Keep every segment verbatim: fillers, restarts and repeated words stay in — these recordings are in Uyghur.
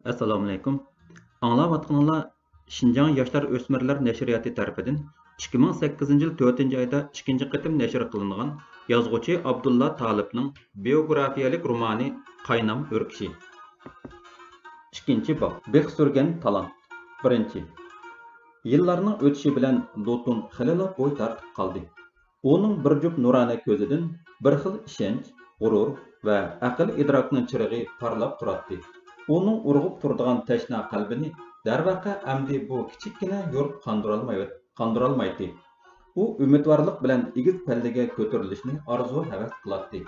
ئەسسالامۇئەلەيكۇم. ئاڭلاۋاتقىنىڭلار شىنجاڭ ياشلار ئۆسمۈرلەر نەشرىياتى تەرىپىدىن ئىككى مىڭ سەككىزىنچى يىل تۆتىنچى ئايدا ئىككىنچى قېتىم نەشر قىلىنغان يازغۇچى ئابدۇللا تالىپنىڭ بىيوگرافىيەلىك رومانى قاينام ئۆركىشى. ئىككىنچى باب. بىخ سۈرگەن تالانت. بىرىنچى. يىللارنىڭ ئۆتۈشى بىلەن لۇتۇن خېلىلا بوي تارتىپ قالدى. ئۇنىڭ بىر جۈپ نۇرانە كۆزىدىن بىر خىل ئىشەنچ، غۇرۇر ۋە ئەقىل-ئىدراكنىڭ چىرىغى پارلاپ تۇراتتى. ئۇنىڭ ئۇرغۇپ تۇرىدىغان تەشنا قەلبىنى، دەرۋەقە، ئەمدى بۇ كىچىككىنە يۇرت قاندۇرالمايۋەت-، قاندۇرالمايتتى. ئۇ ئۈمىدۋارلىق بىلەن ئېگىز پەللىگە كۆتۈرۈلۈشنى ئارزۇ-ھەۋەس قىلاتتى.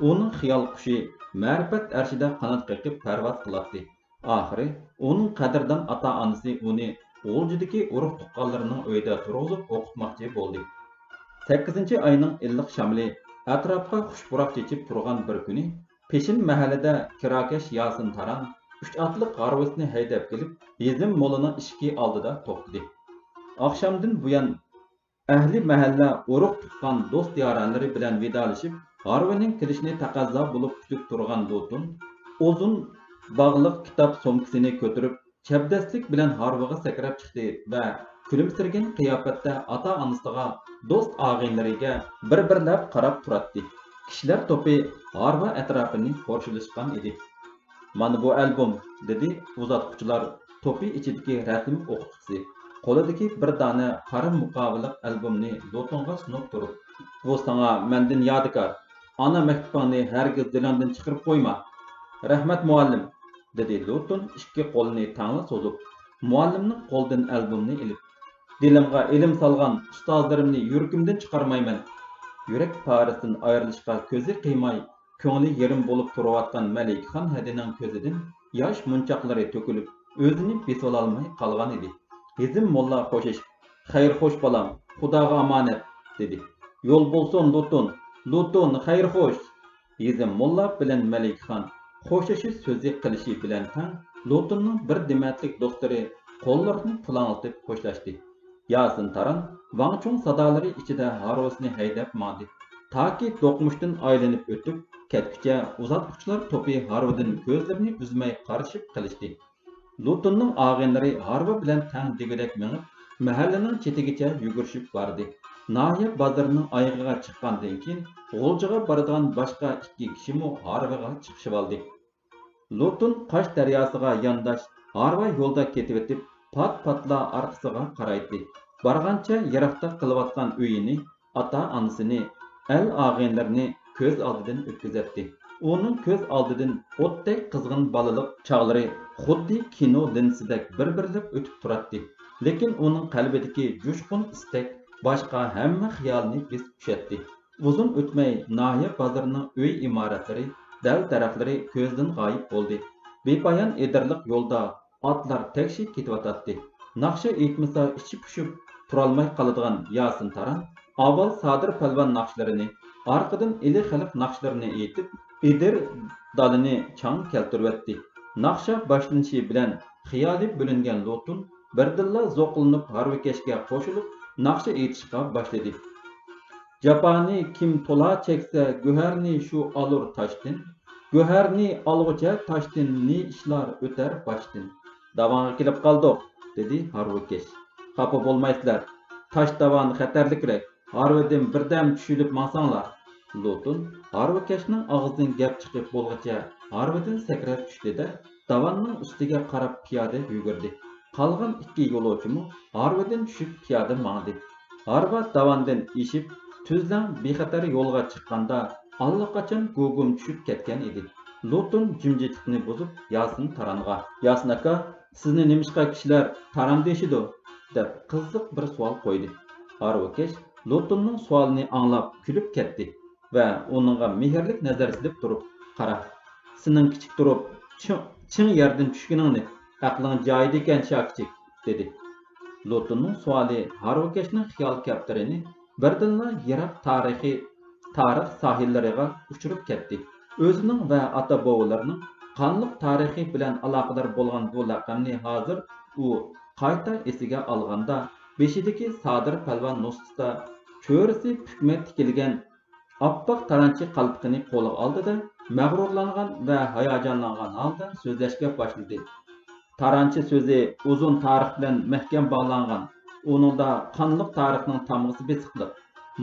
ئۇنىڭ خىيال قۇشى مەرىپەت ئەرشىدە قانات قېقىپ پەرۋاز قىلاتتى. ئاخىرى ئۇنىڭ قەدىردان ئاتا-ئانىسى ئۇنى غۇلجىدىكى ئۇرۇق-تۇغقانلىرىنىڭ ئۆيىدە تۇرغۇزۇپ ئوقۇتماقچى بولدى. سەككىزىنچى ئاينىڭ ئىللىق شامىلى ئەتراپقا خۇش پۇراق چېچىپ تۇرغان بىر كۈنى، پېشىن مەھەللىدە كىراكەش ياسىن تاران ئۈچ ئاتلىق ھارۋىسىنى ھەيدەپ كېلىپ، ھېزىم موللىنىڭ ئىشىكى ئالدىدا توختىدى. ئاخشامدىن بۇيان ئەھلى مەھەللە، ئۇرۇق-تۇغقان، دوست-يارەنلىرى بىلەن ۋىدالىشىپ، ھارۋىنىڭ كېلىشىنى تەقەززا بولۇپ كۈتۈپ تۇرغان لۇتۇن ئۇزۇن باغلىق كىتاب سومكىسىنى كۆتۈرۈپ، چەبدەسلىك بىلەن ھارۋىغا سەكرەپ چىقتى ۋە كۈلۈمسىرىگەن قىياپەتتە ئاتا-ئانىسىغا، دوست-ئاغىنىلىرىگە بىر-بىرلەپ قاراپ تۇراتتى. كىشىلەر توپى ھارۋا ئەتراپىنى قورشىلىشقان ئىدى. «مانا بۇ ئالبوم»، دېدى ئۇزاتقۇچىلار توپى ئىچىدىكى رەسىم ئوقۇتقۇچىسى، قولىدىكى بىر دانە قارا مۇقاۋىلىق ئالبومنى لۇتونغا سۇنۇپ تۇرۇپ. «بۇ ساڭا مەندىن يادىكار. ئانا مەكتىپىڭنى ھەرگىز دىلىڭدىن چىقىرىپ قويما.» «رەھمەت، مۇئەللىم»، دېدى لۇتون ئىككى قولىنى تەڭلا سوزۇپ، مۇئەللىمنىڭ قولىدىن ئالبومنى ئېلىپ. «دىلىمغا ئىلىم سالغان ئۇستازلىرىمنى يۈرىكىمدىن چىقارمايمەن.» يۈرەك پارىسىدىن ئايرىلىشقا كۆزى قىيماي، كۆڭلى يېرىم بولۇپ تۇرۇۋاتقان مەلىكىخان ھەدىنىڭ كۆزىدىن ياش مونچاقلىرى تۆكۈلۈپ، ئۆزىنى بېسىۋالالماي قالغان ئىدى. ھېزىم موللا خوشلىشىپ، «خەير خوش، بالام، خۇداغا ئامانەت» دېدى. «يول بولسۇن، لۇتۇن، لۇتۇن، خەير خوش!» ھېزىم موللا بىلەن مەلىكىخان خوشلىشىش سۆزى قىلىشى بىلەن تەڭ، لۇتۇننىڭ بىر دېمەتلىك دوستلىرى قوللىرىنى پۇلاڭلىتىپ خوشلاشتى. ياسىن تاران ۋاڭ-چۇڭ سادالىرى ئىچىدە ھارۋىسىنى ھەيدەپ ماڭدى. تاكى دوقمۇشتىن ئايلىنىپ ئۆتۈپ كەتكۈچە ئۇزاتقۇچىلار توپى ھارۋىدىن كۆزلىرىنى ئۈزمەي قارىشىپ قېلىشتى. لۇتۇننىڭ ئاغىنىلىرى ھارۋا بىلەن تەڭ دېگۈدەك مېڭىپ، مەھەللىنىڭ چېتىگىچە يۈگۈرۈشۈپ باردى. ناھىيە بازىرىنىڭ ئايىغىغا چىققاندىن كېيىن، غۇلجىغا بارىدىغان باشقا ئىككى كىشىمۇ ھارۋىغا چىقىشىۋالدى. لۇتۇن قاش دەرياسىغا يانداش ھارۋا يولدا كېتىۋېتىپ، پات-پاتلا ئارقىسىغا قارايتتى. بارغانچە يىراقتا قېلىۋاتقان ئۆيىنى، ئاتا-ئانىسىنى، ئەل-ئاغىنىلىرىنى كۆز ئالدىدىن ئۆتكۈزەتتى. ئۇنىڭ كۆز ئالدىدىن ئوتتەك قىزغىن بالىلىق چاغلىرى خۇددى كىنو لېنتىسىدەك بىر-بىرلەپ ئۆتۈپ تۇراتتى. لېكىن ئۇنىڭ قەلبىدىكى جۇشقۇن ئىستەك باشقا ھەممە خىيالنى بېسىپ چۈشەتتى. ئۇزۇن ئۆتمەي ناھىيە بازىرىنىڭ ئۆي ئىمارەتلىرى، دەل-دەرەخلىرى كۆزدىن غايىب بولدى. بىپايان ئېدىرلىق يولدا ئاتلار تەكشى كېتىۋاتاتتى. ناخشا ئېيتمىسا ئىچى پۇشۇپ تۇرالماي قالىدىغان ياسىن تاران ئاۋۋال سادىر پەلۋان ناخشىلىرىنى، ئارقىدىن ئىلى خەلق ناخشىلىرىنى ئېيتىپ، ئېدىر دالىنى چاڭ كەلتۈرۈۋەتتى. ناخشا باشلىنىشى بىلەن خىيالى بۆلۈنگەن لۇتۇن بىردىنلا زوقلىنىپ ھارۋىكەشكە قوشۇلۇپ ناخشا ئېيتىشقا باشلىدى. جاپانى كىم تولا چەكسە، گۆھەرنى شۇ ئالۇر تاشتىن. گۆھەرنى ئالغۇچە تاشتىن، نى ئىشلار ئۆتەر باشتىن. داۋاڭغا كېلىپ قالدۇق، دېدى ھارۋىكەش. خاپا بولمايسىلەر، تاش داۋان خەتەرلىكرەك، ھارۋىدىن بىردەم چۈشۈلۈپ ماڭساڭلار. لۇتۇن ھارۋىكەشنىڭ ئاغزىدىن گەپ چىقىپ بولغۇچە ھارۋىدىن سەكرەپ چۈشتى-دە، داۋاننىڭ ئۈستىگە قاراپ پىيادە يۈگۈردى. قالغان ئىككى يولۇچىمۇ ھارۋىدىن چۈشۈپ پىيادە ماڭدى. ھارۋا داۋاندىن ئېشىپ، تۈزلەڭ بىخەتەر يولغا چىققاندا، ئاللىقاچان گۇگۇم چۈشۈپ كەتكەن ئىدى. لۇتۇن جىمجىتلىقنى بۇزۇپ ياسىن تارانغا، «ياسىن ئاكا، سىزنى نېمىشقا كىشىلەر تاران دېيىشىدۇ؟» دەپ قىزىق بىر سوئال قويدى. ھارۋىكەش لۇتۇننىڭ سوئالىنى ئاڭلاپ كۈلۈپ كەتتى ۋە ئۇنىڭغا مېھىرلىك نەزەر سېلىپ تۇرۇپ، «قارا، سېنىڭ كىچىك تۇرۇپ چىڭ، چىڭ يەردىن چۈشكىنىڭنى، ئەقلىڭ جايىدا ئىكەن شاكىچىك» دېدى. لۇتۇننىڭ سوئالى ھارۋىكەشنىڭ خىيال كەپتىرىنى بىردىنلا يىراق تارىخىي، تارىخ ساھىللىرىغا ئۇچۇرۇپ كەتتى. ئۆزىنىڭ ۋە ئاتا-بوۋىلىرىنىڭ قانلىق تارىخى بىلەن ئالاقىدار بولغان بۇ لەقەمنى ھازىر ئۇ قايتا ئېسىگە ئالغاندا، بېشىدىكى سادىر پەلۋان نۇسخىسىدا چۆرىسى پۈكمە تىكىلگەن ئاپئاق تارانچى قالپىقىنى قولىغا ئالدى-دە، مەغرۇرلانغان ۋە ھاياجانلانغان ھالدا سۆزلەشكە باشلىدى. تارانچى سۆزى ئۇزۇن تارىخ بىلەن مەھكەم باغلانغان، ئۇنىڭدا قانلىق تارىخنىڭ تامغىسى بېسىقلىق.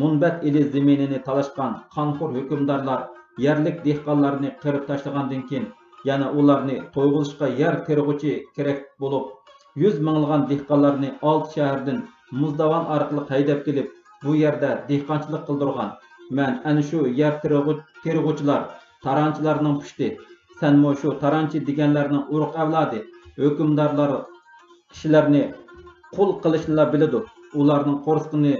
مۇنبەت ئىلى زېمىنىنى تالاشقان قانخور ھۆكۈمدارلار يەرلىك دېھقانلارنى قىرىپ تاشلىغاندىن كېيىن، يەنە ئۇلارنى تويغۇزۇشقا يەر تېرىغۇچى كېرەك بولۇپ، يۈز مىڭلىغان دېھقانلارنى ئالتە شەھەردىن مۇزداۋان ئارقىلىق ھەيدەپ كېلىپ، بۇ يەردە دېھقانچىلىق قىلدۇرغان. مەن ئەنە شۇ يەر تېرىغۇ-، تېرىغۇچىلار، تارانچىلارنىڭ پۇشتى. سەنمۇ شۇ تارانچى دېگەنلەرنىڭ ئۇرۇق ئەۋلادى. ھۆكۈمدارلار كىشىلەرنى قۇل قىلىشنىلا بىلىدۇ. ئۇلارنىڭ قورسىقىنى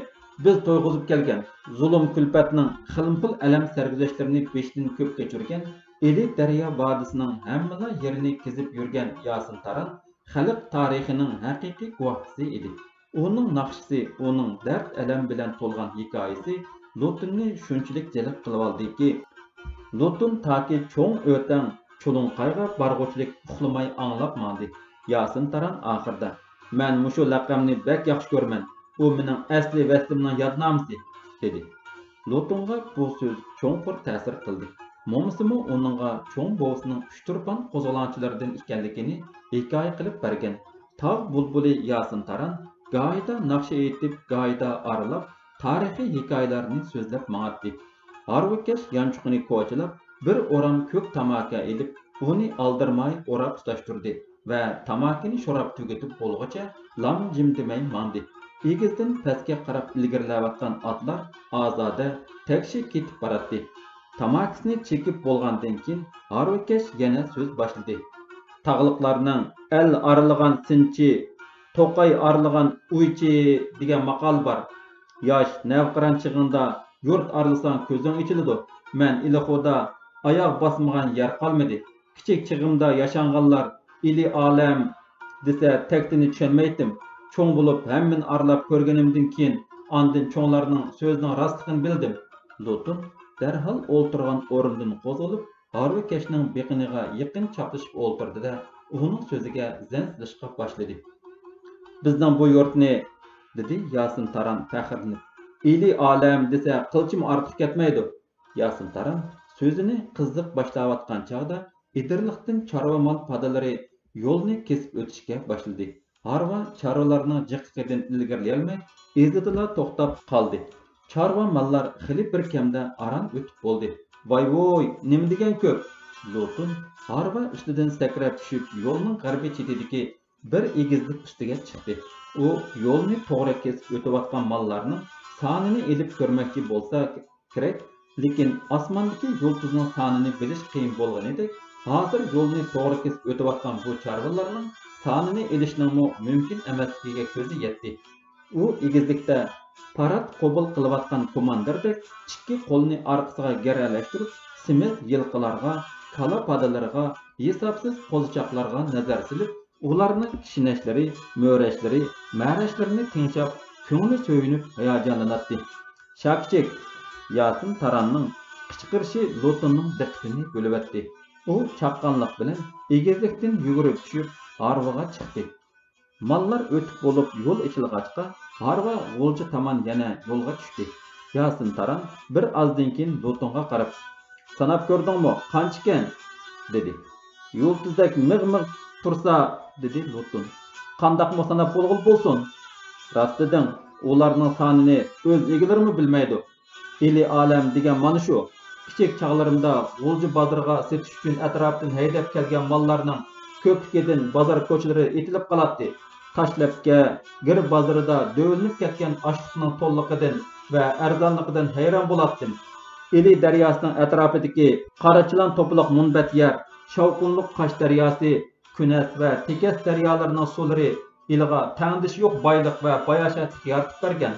بىز تويغۇزۇپ كەلگەن. زۇلۇم-كۈلپەتنىڭ خىلمۇخىل ئەلەم سەرگۈزەشتلىرىنى بېشىدىن كۆپ كەچۈرگەن، ئىلى دەريا ۋادىسىنىڭ ھەممىلا يېرىنى كېزىپ يۈرگەن ياسىن تاران خەلق تارىخىنىڭ ھەقىقىي گۇۋاھچىسى ئىدى. ئۇنىڭ ناخشىسى، ئۇنىڭ دەرد-ئەلەم بىلەن تولغان ھېكايىسى لوتۇننى شۇنچىلىك جەلپ قىلىۋالدىكى، لوتۇن تاكى چوڭ ئۆتەڭ چۇلۇڭقايغا بارغۇچىلىك ئۇخلىماي ئاڭلاپ ماڭدى. ياسىن تاران ئاخىرىدا، «مەن مۇشۇ لەقەمنى بەك ياخشى كۆرىمەن، ئۇ مېنىڭ ئەسلى ۋەسلىمنىڭ يادنامىسى» دېدى. لوتۇنغا بۇ سۆز چوڭقۇر تەسىر قىلدى. مومىسىمۇ ئۇنىڭغا چوڭ بوۋىسىنىڭ ئۇچتۇرپان قوزغىلاڭچىلىرىدىن ئىكەنلىكىنى ھېكايە قىلىپ بەرگەن. تاغ بۇلبۇلى ياسىن تاران گاھىدا ناخشا ئېيتىپ، گاھىدا ئارىلاپ، تارىخىي ھېكايىلەرنى سۆزلەپ ماڭاتتى. ھارۋىكەش يانچۇقىنى كوچىلاپ، بىر ئورام كۆك تاماكا ئېلىپ، ئۇنى ئالدىرىماي ئوراپ تۇتاشتۇردى ۋە تاماكىنى شوراپ تۈگىتىپ بولغۇچە لام-جىم دېمەي ماڭدى. ئېگىزدىن پەسكە قاراپ ئىلگىرىلەۋاتقان ئاتلار ئازادە، تەكشى كېتىپ باراتتى. تاماكىسىنى چېكىپ بولغاندىن كېيىن، ھارۋىكەش يەنە سۆز باشلىدى. تاغلىقلارنىڭ «ئەل ئارىلىغان سىنچى، توقاي ئارىلىغان ئۇيچى» دېگەن ماقال بار. «ياش نەۋقىران چېغىڭدا يۇرت ئارىلىساڭ كۆزۈڭ ئېچىلىدۇ. مەن ئىلىخودا ئاياغ باسمىغان يەر قالمىدى. كىچىك چېغىمدا ياشانغانلار ئىلى ئالەم دېسە تەكتىنى چۈشەنمەيتتىم. چوڭ بولۇپ ھەممىنى ئارىلاپ كۆرگىنىمدىن كېيىن ئاندىن چوڭلارنىڭ سۆزىنىڭ راستلىقىنى بىلدىم.» لوتۇن دەرھال ئولتۇرغان ئورنىدىن قوزغىلىپ، ھارۋىكەشنىڭ بېقىنىغا يېقىن چاپلىشىپ ئولتۇردى-دە، ئۇنىڭ سۆزىگە زەن سېلىشقا باشلىدى. «بىزنىڭ بۇ يۇرتنى»، دېدى ياسىن تاران پەخىرلىنىپ. «ئىلى ئالەم دېسە قىلچىمۇ ئارتۇق كەتمەيدۇ.» ياسىن تاران سۆزىنى قىزىق باشلاۋاتقان چاغدا ئېدىرلىقتىن چارۋا مال پادىلىرى يولنى كېسىپ ئۆتۈشكە باشلىدى. ھارۋا چارۋىلارنىڭ جىقلىقىدىن ئىلگىرىلىيەلمەي، ئىزىدىلا توختاپ قالدى. چارۋا ماللار خېلى بىر كەمدە ئاران ئۆتۈپ بولدى. «ۋاي-ۋۇي، نېمە دېگەن كۆپ!» لوتۇن ھارۋا ئۈستىدىن سەكرەپ چۈشۈپ، يولنىڭ غەربىي چېتىدىكى بىر ئېگىزلىك ئۈستىگە چىقتى. ئۇ يولنى توغرا كېسىپ ئۆتۈۋاتقان ماللارنىڭ سانىنى ئېلىپ كۆرمەكچى بولسا كېرەك، لېكىن ئاسماندىكى يۇلتۇزنىڭ سانىنى بىلىش قىيىن بولغىنىدەك، ھازىر يولنى توغرا كېسىپ ئۆتۈۋاتقان بۇ چارۋىلارنىڭ سانىنى ئېلىشنىڭمۇ مۇمكىن ئەمەسلىكىگە كۆزى يەتتى. ئۇ ئېگىزلىكتە پارات قوبۇل قىلىۋاتقان كوماندىردەك ئىككى قولىنى ئارقىسىغا گىرەلەشتۈرۈپ، سېمىز يىلقىلارغا، كالا پادىلىرىغا، ھېسابسىز قوزىچاقلارغا نەزەر سېلىپ، ئۇلارنىڭ كىشنەشلىرى، مۆرەشلىرى، مەرەشلىرىنى تىڭشاپ، كۆڭلى سۆيۈنۈپ ھاياجانلىناتتى. «شاكىچىك!» ياسىن تاراننىڭ قىچقىرىشى لوتۇننىڭ دىققىتىنى بۆلۈۋەتتى. ئۇ چاققانلىق بىلەن ئېگىزلىكتىن يۈگۈرۈپ چۈشۈپ، ھارۋىغا چىقتى. ماللار ئۆتۈپ بولۇپ يول ئېچىلغاچقا، ھارۋا غۇلجا تامان يەنە يولغا چۈشتى. ياسىن تاران بىر ئازدىن كېيىن لوتۇنغا قاراپ، «ساناپ كۆردۈڭمۇ، قانچىكەن؟» دېدى. «يۇلتۇزدەك مىغ-مىغ تۇرسا»، دېدى لوتۇن. «قانداقمۇ ساناپ بولغىلى بولسۇن؟» «راست دېدىڭ، ئۇلارنىڭ سانىنى ئۆز ئىگىلىرىمۇ بىلمەيدۇ. ئىلى ئالەم دېگەن مانا شۇ. كىچىك چاغلىرىمدا غۇلجا بازىرىغا سېتىش ئۈچۈن ئەتراپتىن ھەيدەپ كەلگەن ماللارنىڭ كۆپلۈكىدىن بازار كوچىلىرى ئېتىلىپ قالاتتى. تاشلەپكە، گىر بازىرىدا دۆۋىلىنىپ كەتكەن ئاشلىقنىڭ تولىلىقىدىن ۋە ئەرزانلىقىدىن ھەيران بولاتتىم. ئىلى دەرياسىنىڭ ئەتراپىدىكى قاراچىلان توپىلىق مۇنبەت يەر، شاۋقۇنلۇق قاش دەرياسى، كۈنەس ۋە تېكەس دەريالىرىنىڭ سۇلىرى ئىلىغا تەڭدىشى يوق بايلىق ۋە باياشاتلىق يارىتىپ بەرگەن.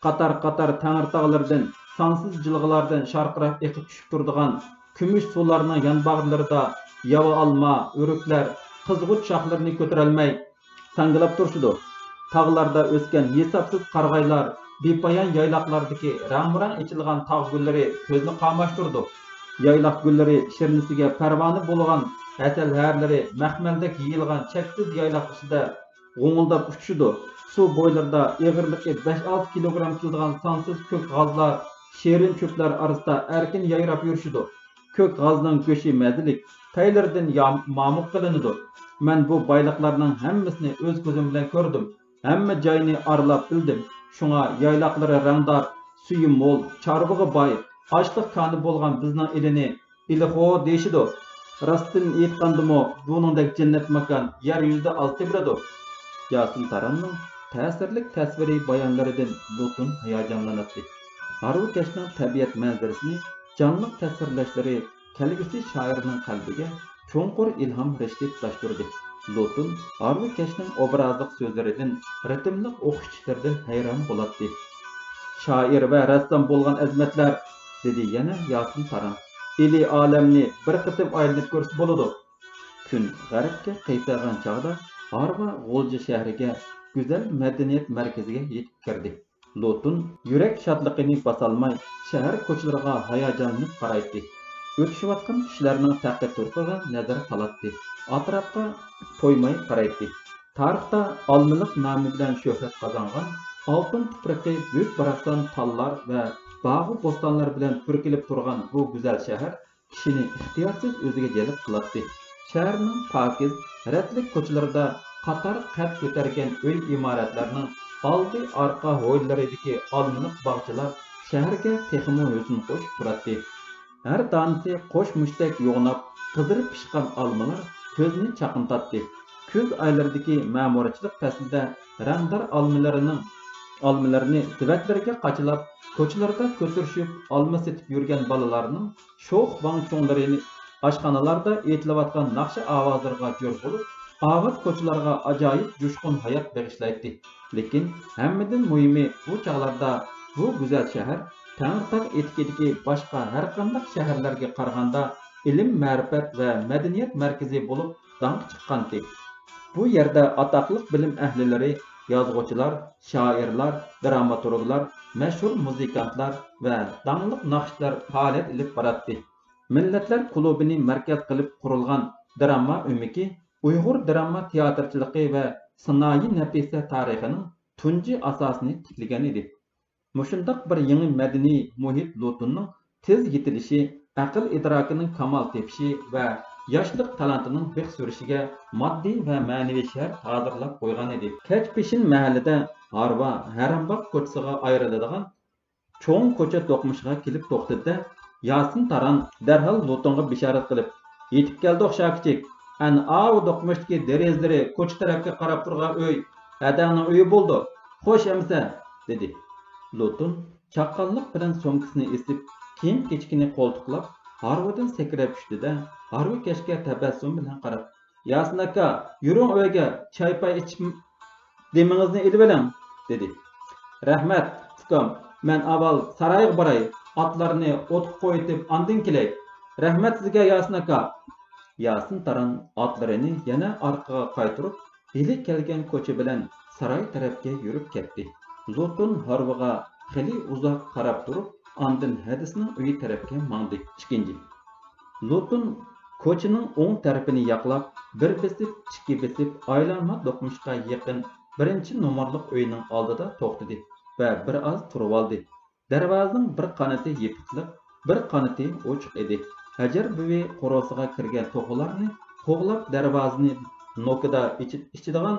قاتار-قاتار تەڭرىتاغلىرىدىن سانسىز جىلغىلاردىن شارقىراپ ئېقىپ چۈشۈپ تۇرىدىغان كۈمۈش سۇلارنىڭ يانباغلىرىدا ياۋا ئالما، ئۆرۈكلەر قىزغۇچ شاخلىرىنى كۆتۈرەلمەي ساڭگىلاپ تۇرۇشىدۇ. تاغلاردا ئۆسكەن ھېسابسىز قارىغايلار، بىپايان يايلاقلاردىكى رەڭمۇرەڭ ئېچىلغان تاغ گۈللىرى كۆزنى قاماشتۇرىدۇ. يايلاق گۈللىرى شىرنىسىگە پەرۋانە بولغان ھەسەل ھەرلىرى مەخمەلدەك يېيىلغان چەكسىز يايلاق ئىچىدە غۇڭۇلداپ ئۇچۇشىدۇ. سۇ بويلىرىدا ئېغىرلىقى بەش-ئالتە كىلوگرام كېلىدىغان سانسىز كۆك غازلار شېرىن چۆپلەر ئارىسىدا ئەركىن يايراپ يۈرۈشىدۇ. كۆك غازنىڭ گۆشى مەززىلىك، تەيلىرىدىن يام-، مامۇق قىلىنىدۇ. مەن بۇ بايلىقلارنىڭ ھەممىسىنى ئۆز كۆزۈم بىلەن كۆردۈم. ھەممە جاينى ئارىلاپ بىلدىم. شۇڭا يايلاقلىرى رەڭدار، سۈيى مول، چارۋىغا باي، ئاشلىق كانى بولغان بىزنىڭ ئىلىنى ئىلىخو دېيىشىدۇ. راستىنى ئېيتقاندىمۇ، بۇنىڭدەك جەننەت ماكان يەر يۈزىدە ئاز تېپىلىدۇ. ياسىن تاراننىڭ تەسىرلىك تەسۋىرىي بايانلىرىدىن لۇتۇن ھاياجانلىناتتى. ھارۋىكەشنىڭ تەبىئەت مەنزىرىسىنى جانلىق تەسۋىرلەشلىرى كەلگۈسى شائىرنىڭ قەلبىگە چوڭقۇر ئىلھام رىشتى تۇتاشتۇردى. لۇتۇن ھارۋىكەشنىڭ ئوبرازلىق سۆزلىرىدىن، رىتىملىق ئوخشىتىشلىرىدىن ھەيران بولاتتى. شائىر ۋە رەسسام بولغان ئەزىمەتلەر، دېدى يەنە ياسىن تاران. ئىلى ئالەمنى بىر قېتىم ئايلىنىپ كۆرسە بولىدۇ. كۈن غەربكە قىيسايغان چاغدا ھارۋا غۇلجا شەھىرىگە، گۈزەل مەدەنىيەت مەركىزىگە يېتىپ كىردى. لۇتۇن يۈرەك شادلىقىنى باسالماي، شەھەر كوچىلىرىغا ھاياجانلىنىپ قارايتتى. ئۆتۈشۈۋاتقان كىشىلەرنىڭ تەقى-تۇرقىغا نەزەر سالاتتى. ئەتراپقا تويماي قارايتتى. تارىختا ئالمىلىق نامى بىلەن شۆھرەت قازانغان، ئالتۇن تۇپرىقى، بۈك-باراقسان تاللار ۋە باغۇ-بوستانلار بىلەن پۈركىلىپ تۇرغان بۇ گۈزەل شەھەر كىشىنى ئىختىيارسىز ئۆزىگە جەلپ قىلاتتى. شەھەرنىڭ پاكىز، رەتلىك كوچىلىرىدا قاتار قەد كۆتەرگەن ئۆي ئىمارەتلەرنىڭ ئالدى ئارقا ھويلىلىرىدىكى ئالمىلىق باغچىلار شەھەرگە تېخىمۇ ھۆسن قوشۇپ تۇراتتى. ھەر دانىسى قوش مۇشتەك يوغىناپ، قىزىرىپ پىشقان ئالمىلار كۆزنى چاقنىتاتتى. كۈز ئايلىرىدىكى مەمۇرچىلىق پەسلىدە رەڭدار ئالمىلىرىنىڭ، ئالمىلىرىنى سېۋەتلىرىگە قاچىلاپ، كوچىلاردا كۆتۈرۈشۈپ ئالما سېتىپ يۈرگەن بالىلارنىڭ شوخ ۋاڭ-چۇڭلىرى ئاشخانىلاردا ئېيتىلىۋاتقان ناخشا ئاۋازلىرىغا جور بولۇپ، ئاۋات كوچىلارغا ئاجايىپ جۇشقۇن ھايات بېغىشلايتتى. لېكىن ھەممىدىن مۇھىمى، بۇ چاغلاردا بۇ گۈزەل شەھەر تەڭرىتاغ ئېتىكىدىكى باشقا ھەرقانداق شەھەرلەرگە قارىغاندا ئىلىم-مەرىپەت ۋە مەدەنىيەت مەركىزى بولۇپ داڭقى چىققانتى. بۇ يەردە ئاتاقلىق بىلىم ئەھلىلىرى، يازغۇچىلار، شائىرلار، دراماتورگلار، مەشھۇر مۇزىكانتلار ۋە داڭلىق ناخشىچىلار پائالىيەت ئېلىپ باراتتى. مىللەتلەر كۇلۇبىنى مەركەز قىلىپ قۇرۇلغان دراما ئۆمىكى ئۇيغۇر دراما تىياتىرچىلىقى ۋە سىنائىي نەپىسە تارىخىنىڭ تۇنجى ئاساسىنى تىكلىگەن ئىدى. مۇشۇنداق بىر يېڭى مەدەنىي مۇھىت لۇتۇننىڭ تېز يېتىلىشى، ئەقىل-ئىدراكىنىڭ كامال تېپىشى ۋە ياشلىق تالانتىنىڭ بىخ سۈرۈشىگە ماددىي ۋە مەنىۋى شەرت ھازىرلاپ قويغان ئىدى. كەچ پېشىن مەھەللىدە ھارۋا ھەرەمباغ كوچىسىغا ئايرىلىدىغان چوڭ كوچا دوقمۇشىغا كېلىپ توختىدى-دە، ياسىن تاران دەرھال لۇتۇنغا بېشارەت قىلىپ، يېتىپ كەلدۇق شاكىچىك، ئەنە ئاۋۇ دوقمۇشتىكى دېرىزىلىرى كوچا تەرەپكە قاراپ تۇرغان ئۆي، ھەدەڭنىڭ ئۆيى بولىدۇ، خوش ئەمىسە، دېدى. لۇتۇن چاققانلىق بىلەن سومكىسىنى ئېسىپ، كىيىم-كېچىكىنى قولتۇقلاپ، ھارۋىدىن سەكرەپ چۈشتى-دە، ھارۋىكەشكە تەبەسسۇم بىلەن قاراپ، ياسىن ئاكا، يۈرۈڭ ئۆيگە، چاي-پاي ئىچىپ دېمىڭىزنى ئېلىۋېلىڭ، دېدى. رەھمەت، ئۇكام، مەن ئاۋۋال سارايغا باراي، ئاتلارنى ئوتقا قويۇۋېتىپ ئاندىن كېلەي. رەھمەت سىزگە، ياسىن ئاكا. ياسىن تاران ئاتلىرىنى يەنە ئارقىغا قايتۇرۇپ، ئىلى كەلگەن كوچا بىلەن ساراي تەرەپكە يۈرۈپ كەتتى. لۇتۇن ھارۋىغا خېلى ئۇزاق قاراپ تۇرۇپ، ئاندىن ھەدىسىنىڭ ئۆيى تەرەپكە ماڭدى. ئىككىنچى. لۇتۇن كوچىنىڭ ئوڭ تەرىپىنى ياقلاپ، بىر بېسىپ، ئىككى بېسىپ، ئايلانما دوقمۇشقا يېقىن بىرىنچى نومۇرلۇق ئۆينىڭ ئالدىدا توختىدى ۋە بىر ئاز تۇرۇۋالدى. دەرۋازىنىڭ بىر قانىتى يېپىقلىق، بىر قانىتى ئوچۇق ئىدى. ھەجەر بۈۋى قورۇسىغا كىرگەن توخۇلارنى قوغلاپ، دەرۋازىنى نوكىدا ئېچىپ، ئىچىدىغان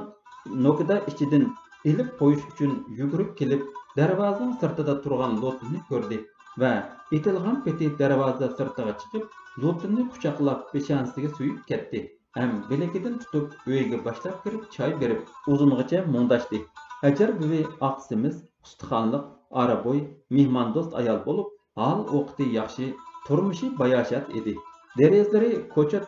نوكىدا ئىچىدىن ئېلىپ قويۇش ئۈچۈن يۈگۈرۈپ كېلىپ، دەرۋازىنىڭ سىرتىدا تۇرغان لۇتۇننى كۆردى ۋە ئېتىلغان پېتى دەرۋازا سىرتىغا چىقىپ، لۇتۇننى قۇچاقلاپ، پېشانىسىگە سۆيۈپ كەتتى. ھەم بىلىكىدىن تۇتۇپ، ئۆيگە باشلاپ كىرىپ چاي بېرىپ، ئۇزۇنغىچە مۇڭداشتى. ھەجەر بۈۋى ئاق سېمىز، ئۇستىخانلىق، ئارا بوي، مېھماندوست ئايال بولۇپ، ھال-ۋاقتى ياخشى، تۇرمۇشى باياشات ئىدى. دېرىزىلىرى كوچا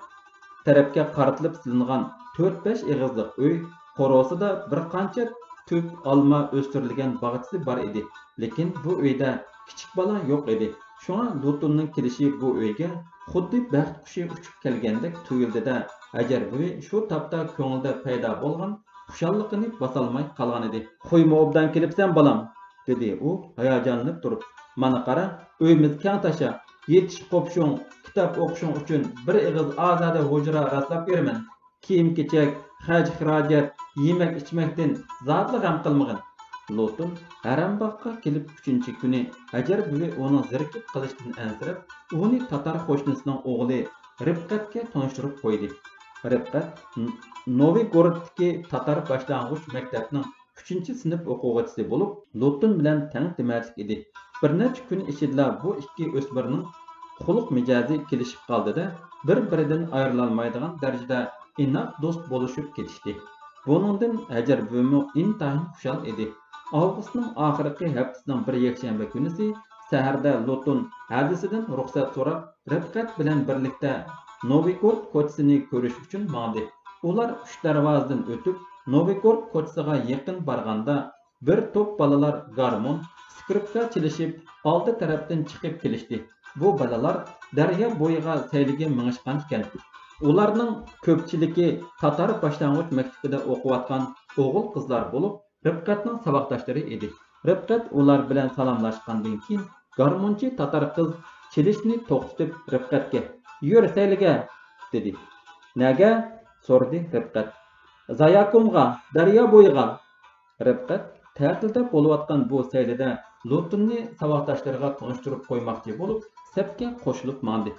تەرەپكە قارىتىلىپ سېلىنغان تۆت-بەش ئېغىزلىق ئۆي، قورۇسىدا بىر قانچە تۈپ ئالما ئۆستۈرۈلگەن باغچىسى بار ئىدى. لېكىن بۇ ئۆيدە كىچىك بالا يوق ئىدى. شۇڭا لۇتۇننىڭ كېلىشى بۇ ئۆيگە خۇددى بەخت قۇشى ئۇچۇپ كەلگەندەك تۇيۇلدى-دە، ھەجەر بۈۋى شۇ تاپتا كۆڭلىدە پەيدا بولغان خۇشاللىقىنى باسالماي قالغانىدى. خويمۇ ئوبدان كېلىپسەن، بالام! دېدى ئۇ ھاياجانلىنىپ تۇرۇپ. مانا قارا، ئۆيىمىز كەڭ تاشا، يېتىش-قوپۇشۇڭ، كىتاب ئوقۇشۇڭ ئۈچۈن بىر ئېغىز ئازادە ھۇجرا راسلاپ بېرىمەن. كىيىم-كېچەك، خەرج-خىراجەت، يېمەك-ئىچمەكتىن زادىلا غەم قىلمىغىن. لوتۇن ھەرەمباغقا كېلىپ ئۈچىنچى كۈنى ھەجەر بۈۋى ئۇنىڭ زېرىكىپ قېلىشىدىن ئەنسىرەپ، ئۇنى تاتار قوشنىسىنىڭ ئوغلى رىپقەتكە تونۇشتۇرۇپ قويدى. رىپقەت ن-، نوۋىگورودتىكى تاتار باشلانغۇچ مەكتەپنىڭ ئۈچىنچى سىنىپ ئوقۇغۇچىسى بولۇپ، لوتۇن بىلەن تەڭ دېمەتلىك ئىدى. بىر نەچچە كۈن ئىچىدىلا بۇ ئىككى ئۆسمۈرنىڭ خۇلق مىجەزى كېلىشىپ قالدى-دە، بىر-بىرىدىن ئايرىلالمايدىغان دەرىجىدە ئىناق دوست بولۇشۇپ كېتىشتى. بۇنىڭدىن ھەجەر بۈۋىمۇ ئىنتايىن خۇشال ئىدى. ئاۋغۇستنىڭ ئاخىرقى ھەپتىسىنىڭ بىر يەكشەنبە كۈنىسى سەھەردە لوتۇن ھەدىسىدىن رۇخسەت سوراپ، رىپقەت بىلەن بىرلىكتە نوۋىگورود كوچىسىنى كۆرۈش ئۈچۈن ماڭدى. ئۇلار ئۈچ دەرۋازىدىن ئۆتۈپ، نوۋىگورود كوچىسىغا يېقىن بارغاندا، بىر توپ بالىلار گارمون، سكرىپكا چېلىشىپ، ئالدى تەرەپتىن چىقىپ كېلىشتى. بۇ بالىلار دەريا بويىغا سەيلىگە مېڭىشقان ئىكەن. ئۇلارنىڭ كۆپچىلىكى تاتار باشلانغۇچ مەكتىپىدە ئوقۇۋاتقان ئوغۇل-قىزلار بولۇپ، رىپقەتنىڭ ساۋاقداشلىرى ئىدى. رىپقەت ئۇلار بىلەن سالاملاشقاندىن كېيىن، گارمونچى تاتار قىز چېلىشنى توختىتىپ، رىپقەتكە، «يۈر، سەيلىگە!» دېدى. «نەگە؟» سورىدى رىپقەت. «زاياكومغا، دەريا بويىغا!» رىپقەت تەتىلدە بولۇۋاتقان بۇ سەيلىدە لوتۇننى ساۋاقداشلىرىغا تونۇشتۇرۇپ قويماقچى بولۇپ، سەپكە قوشۇلۇپ ماڭدى.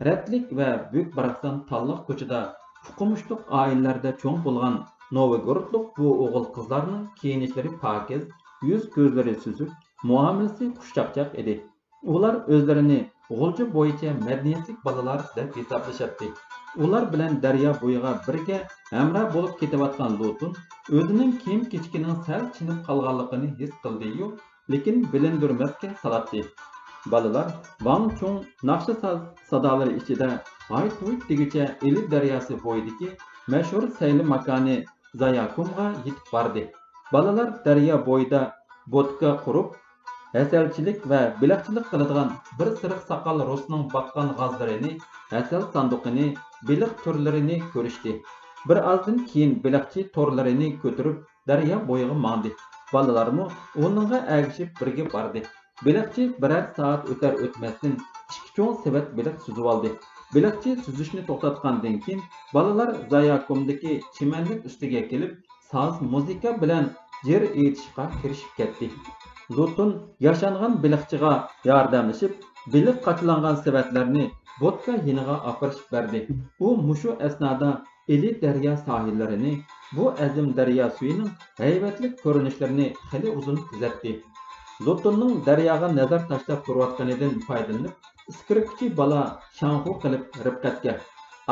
رەتلىك ۋە بۈك-باراقسان تاللىق كوچىدا ئۇقۇمۇشلۇق ئائىلىلەردە چوڭ بولغان نوۋىگورودلۇق بۇ ئوغۇل-قىزلارنىڭ كىيىنىشلىرى پاكىز، يۈز-كۆزلىرى سۈزۈك، مۇئامىلىسى خۇشچاقچاق ئىدى. ئۇلار ئۆزلىرىنى غۇلجا بويىچە مەدەنىيەتلىك بالىلار دەپ ھېسابلىشاتتى. ئۇلار بىلەن دەريا بويىغا بىرگە ھەمراھ بولۇپ كېتىۋاتقان لوتۇن ئۆزىنىڭ كىيىم-كېچىكىنىڭ سەل چىنىپ قالغانلىقىنى ھېس قىلدى-يۇ، لېكىن بىلىندۈرمەسكە سالاتتى. بالىلار ۋاڭ-چۇڭ ناخشا ساز سادالىرى ئىچىدە ھايت-ھۇيت دېگۈچە ئىلى دەرياسى بويىدىكى مەشھۇر سەيلە ماكانى زاياكومغا يېتىپ باردى. بالىلار دەريا بويىدا بوتكا قۇرۇپ، ھەسەلچىلىك ۋە بېلىقچىلىق قىلىدىغان بىر سېرىق ساقال رۇسنىڭ باققان غازلىرىنى، ھەسەل ساندۇقىنى، بېلىق تۈرلىرىنى كۆرۈشتى. بىر ئازدىن كېيىن بېلىقچى تورلىرىنى كۆتۈرۈپ، دەريا بويىغا ماڭدى. بالىلارمۇ ئۇنىڭغا ئەگىشىپ بىرگە باردى. بېلىقچى بىرەر سائەت ئۆتەر-ئۆتمەستىن ئىككى چوڭ سېۋەت بېلىق سۈزۈۋالدى. بېلىقچى سۈزۈشنى توختاتقاندىن كېيىن، بالىلار زاياكومدىكى چىمەنلىك ئۈستىگە كېلىپ، ساز مۇزىكا بىلەن جىر ئېيتىشقا كىرىشىپ كەتتى. لۇتۇن ياشانغان بېلىقچىغا ياردەملىشىپ، بېلىق قاچىلانغان سېۋەتلەرنى بوتكا يېنىغا ئاپىرىشىپ بەردى. ئۇ مۇشۇ ئەسنادا ئىلى دەريا ساھىللىرىنى، بۇ ئەزىم دەريا سۈيىنىڭ ھەيۋەتلىك كۆرۈنۈشلىرىنى خېلى ئۇزۇن كۆزەتتى. لۇتۇننىڭ دەرياغا نەزەر تاشلاپ تۇرۇۋاتقىنىدىن پايدىلىنىپ، ئىسكىرىپكىچى بالا شاڭخۇ قىلىپ رىپقەتكە،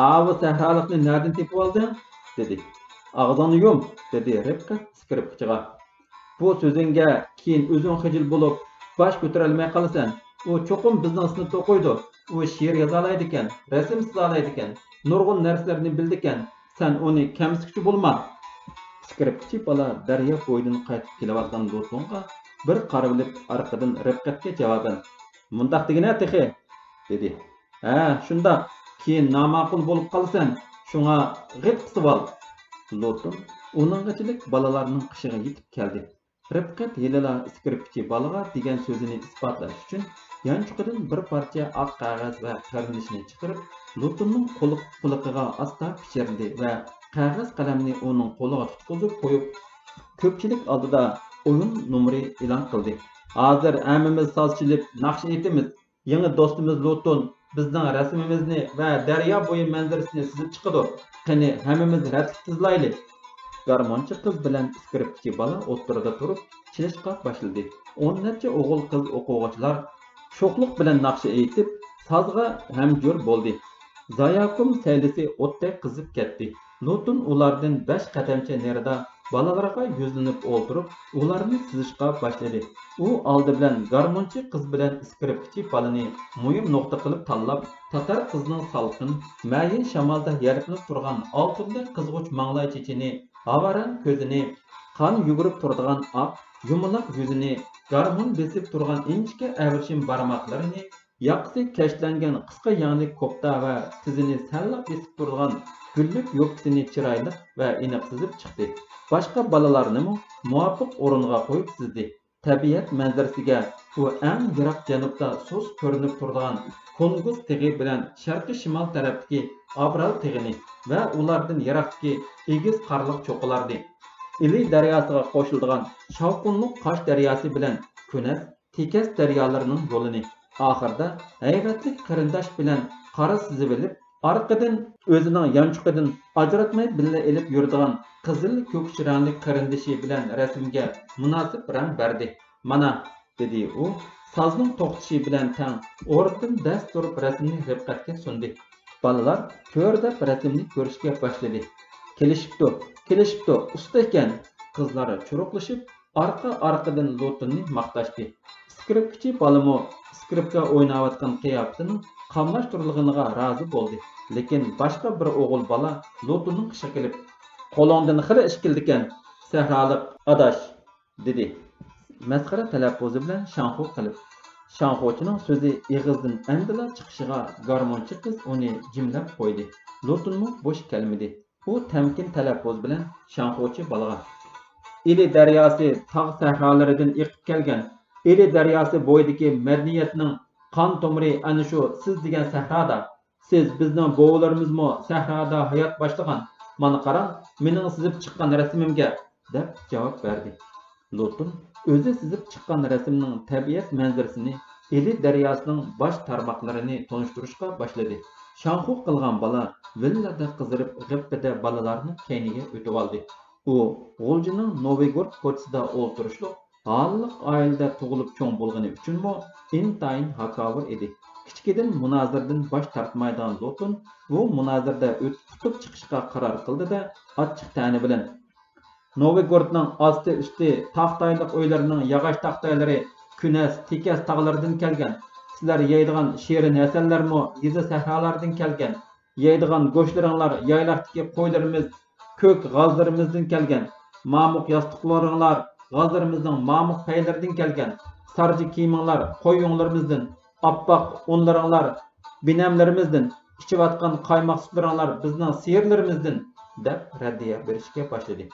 «ئاۋۇ سەھرالىقنى نەدىن تېپىۋالدىڭ؟» دېدى. «ئاغزىڭنى يۇم!» دېدى رىپقەت ئىسكىرىپكىچىغا. «بۇ سۆزۈڭگە كېيىن ئۆزۈڭ خىجىل بولۇپ، باش كۆتۈرەلمەي قالىسەن. ئۇ چوقۇم بىزنىڭ سىنىپتا ئوقۇيدۇ. ئۇ شېئىر يازالايدىكەن، رەسىم سىزالايدىكەن، نۇرغۇن نەرسىلەرنى بىلىدىكەن. سەن ئۇنى كەمسىتكۈچى بولما.» ئىسكىرىپكىچى بالا دەريا بويىدىن قايتىپ كېلىۋاتقان لۇتۇنغا بىر قارىۋېلىپ، ئارقىدىن رىپقەتكە جاۋابەن، «مۇنداق دېگىنە تېخى!» دېدى. «ھە، شۇنداق. كېيىن ناماقۇل بولۇپ قالىسەن. شۇڭا غىت قىسىۋال.» لۇتۇن ئۇنىڭغىچىلىك بالىلارنىڭ قېشىغا يېتىپ كەلدى. رىپقەت ھېلىلا ئىسكىرىپكىچى بالىغا دېگەن سۆزىنى ئىسپاتلاش ئۈچۈن، يانچۇقىدىن بىر پارچە ئاق قەغەز ۋە قېرىندىشنى چىقىرىپ، لۇتۇننىڭ قۇلىقى-، قۇلىقىغا ئاستا پىچىرلىدى ۋە قەغەز قەلەمنى ئۇنىڭ قولىغا تۇتقۇزۇپ قويۇپ، كۆپچىلىك ئالدىدا ئويۇن نومۇرى ئېلان قىلدى. «ھازىر ھەممىمىز ساز چېلىپ، ناخشا ئېيتىمىز. يېڭى دوستىمىز لۇتۇن بىزنىڭ رەسىمىمىزنى ۋە دەريا بويى مەنزىرىسىنى سىزىپ چىقىدۇ. قېنى، ھەممىمىز رەتلىك تىزلايلى.» گارمونچى قىز بىلەن ئىسكىرىپكىچى بالا ئوتتۇرىدا تۇرۇپ، چېلىشقا باشلىدى. ئون نەچچە ئوغۇل-قىز ئوقۇغۇچىلار شوخلۇق بىلەن ناخشا ئېيتىپ، سازغا ھەمجۆر بولدى. زاياكۇم سەيلىسى ئوتتەك قىزىپ كەتتى. لۇتۇن ئۇلاردىن بەش قەدەمچە نېرىدا بالىلارغا يۈزلىنىپ ئولتۇرۇپ، ئۇلارنى سىزىشقا باشلىدى. ئۇ ئالدى بىلەن گارمونچى قىز بىلەن ئىسكىرىپكىچى بالىنى مۇھىم نۇقتا قىلىپ تاللاپ، تاتار قىزنىڭ سالقىن، مەيىن شامالدا يەرپىنىپ تۇرغان ئالتۇندەك قىزغۇچ ماڭلاي چېچىنى، ھاۋاران كۆزىنى، قان يۈگۈرۈپ تۇرىدىغان ئاق، يۇمىلاق يۈزىنى، گارمون بېسىپ تۇرغان ئىنچىكە ئەۋرىشىم بارماقلىرىنى، ياقىسى كەشلەنگەن قىسقا يەڭلىك كوپتا ۋە تىزىنى سەللا بېسىپ تۇرىدىغان گۈللۈك يوپكىسىنى چىرايلىق ۋە ئېنىق سىزىپ چىقتى. باشقا بالىلارنىمۇ مۇۋاپىق ئورۇنغا قويۇپ سىزدى. تەبىئەت مەنزىرىسىگە ئۇ ئەڭ يىراق جەنۇبتا سۇس كۆرۈنۈپ تۇرىدىغان كۇنگۇس تېغى بىلەن شەرقىي شىمال تەرەپتىكى ئابرال تېغىنى ۋە ئۇلاردىن يىراقتىكى ئېگىز قارلىق چوققىلاردى. ئىلى دەرياسىغا قوشۇلىدىغان شاۋقۇنلۇق قاش دەرياسى بىلەن كۈنەس، تېكەس دەريالىرىنىڭ يولىنى، ئاخىرىدا ھەيۋەتلىك قېرىنداش بىلەن قارا سىزىۋېلىپ، ئارقىدىن ئۆزىنىڭ يانچۇقىدىن ئاجراتماي بىللە ئېلىپ يۈرىدىغان قىزىل كۆكۈچ رەڭلىك قېرىندىشى بىلەن رەسىمگە مۇناسىپ رەڭ بەردى. مانا، دېدى ئۇ، سازنىڭ توختىشى بىلەن تەڭ ئورنىدىن دەس تۇرۇپ رەسىمنى رىپقەتكە سۇندى. بالىلار كۆر دەپ رەسىمنى كۆرۈشكە باشلىدى. كېلىشىپتۇ، كېلىشىپتۇ، ئۇستا ئىكەن! قىزلار چۇرۇقلىشىپ، ئارقا-ئارقىدىن لوتۇننى ماختاشتى. ئىسكرىپكىچى بالىمۇ ئىسكرىپكا ئويناۋاتقان قىياپىتىنىڭ قاملاشتۇرۇلغىنىغا رازى بولدى، لېكىن باشقا بىر ئوغۇل بالا لوتۇننىڭ قېشىغا كېلىپ، قولۇڭدىن خېلى ئىش كېلىدىكەن، سەھرالىق ئاداش! دېدى مەسخىرە تەلەپپۇزى بىلەن شاڭخۇ قىلىپ. شاڭخۇچىنىڭ سۆزى ئېغىزدىن ئەمدىلا چىقىشىغا گارمونچى قىز ئۇنى جىملەپ قويدى. لوتۇنمۇ بوش كەلمىدى. ئۇ تەمكىن تەلەپپۇز بىلەن شاڭخۇچى بالىغا، ئىلى دەرياسى تاغ سەھرالىرىدىن ئېقىپ كەلگەن. ئىلى دەرياسى بويىدىكى مەدەنىيەتنىڭ قان تومۇرى ئەنە شۇ سىز دېگەن سەھرادا. سىز بىزنىڭ بوۋىلىرىمىزمۇ سەھرادا ھايات باشلىغان. مانا قاراڭ، مېنىڭ سىزىپ چىققان رەسىمىمگە، دەپ جاۋاب بەردى. لوتۇن ئۆزى سىزىپ چىققان رەسىمنىڭ تەبىئەت مەنزىرىسىنى، ئىلى دەرياسىنىڭ باش تارماقلىرىنى تونۇشتۇرۇشقا باشلىدى. شاڭخۇ قىلغان بالا ۋىللىدە قىزىرىپ، غىپپىدە بالىلارنىڭ كەينىگە ئۆتۈۋالدى. ئۇ غۇلجىنىڭ نوۋىگورود كوچىسىدا ئولتۇرۇشلۇق ھاللىق ئائىلىدە تۇغۇلۇپ چوڭ بولغىنى ئۈچۈنمۇ ئىنتايىن ھاكاۋۇر ئىدى. كىچىكىدىن مۇنازىرىدىن باش تارتمايدىغان لوتۇن بۇ مۇنازىرىدە ئۇت-، ئۇتۇپ چىقىشقا قارار قىلدى-دە، ئاچچىق تەنە بىلەن، نوۋىگوردنىڭ ئاستى-ئۈستى تاختايلىق ئۆيلىرىنىڭ ياغاچ تاختايلىرى كۈنەس، تېكەس تاغلىرىدىن كەلگەن. سىلەر يەيدىغان شېرىن ھەسەللەرمۇ يېزا سەھرالاردىن كەلگەن. يەيدىغان گۆشلىرىڭلار يايلاقتىكى قويلىرىمىز، كۆك غازلىرىمىزدىن كەلگەن. مامۇق ياستۇقلىرىڭلار غازلىرىمىزنىڭ مامۇق پەيلىرىدىن كەلگەن. سارجا كىيىمىڭلار قوي يۇڭلىرىمىزدىن. ئاپئاق ئۇنلىرىڭلار بىنەملىرىمىزدىن، ئىچىۋاتقان قايماق سۈتلىرىڭلار بىزنىڭ سىيىرلىرىمىزدىن، دەپ رەددىيە بېرىشكە باشلىدى.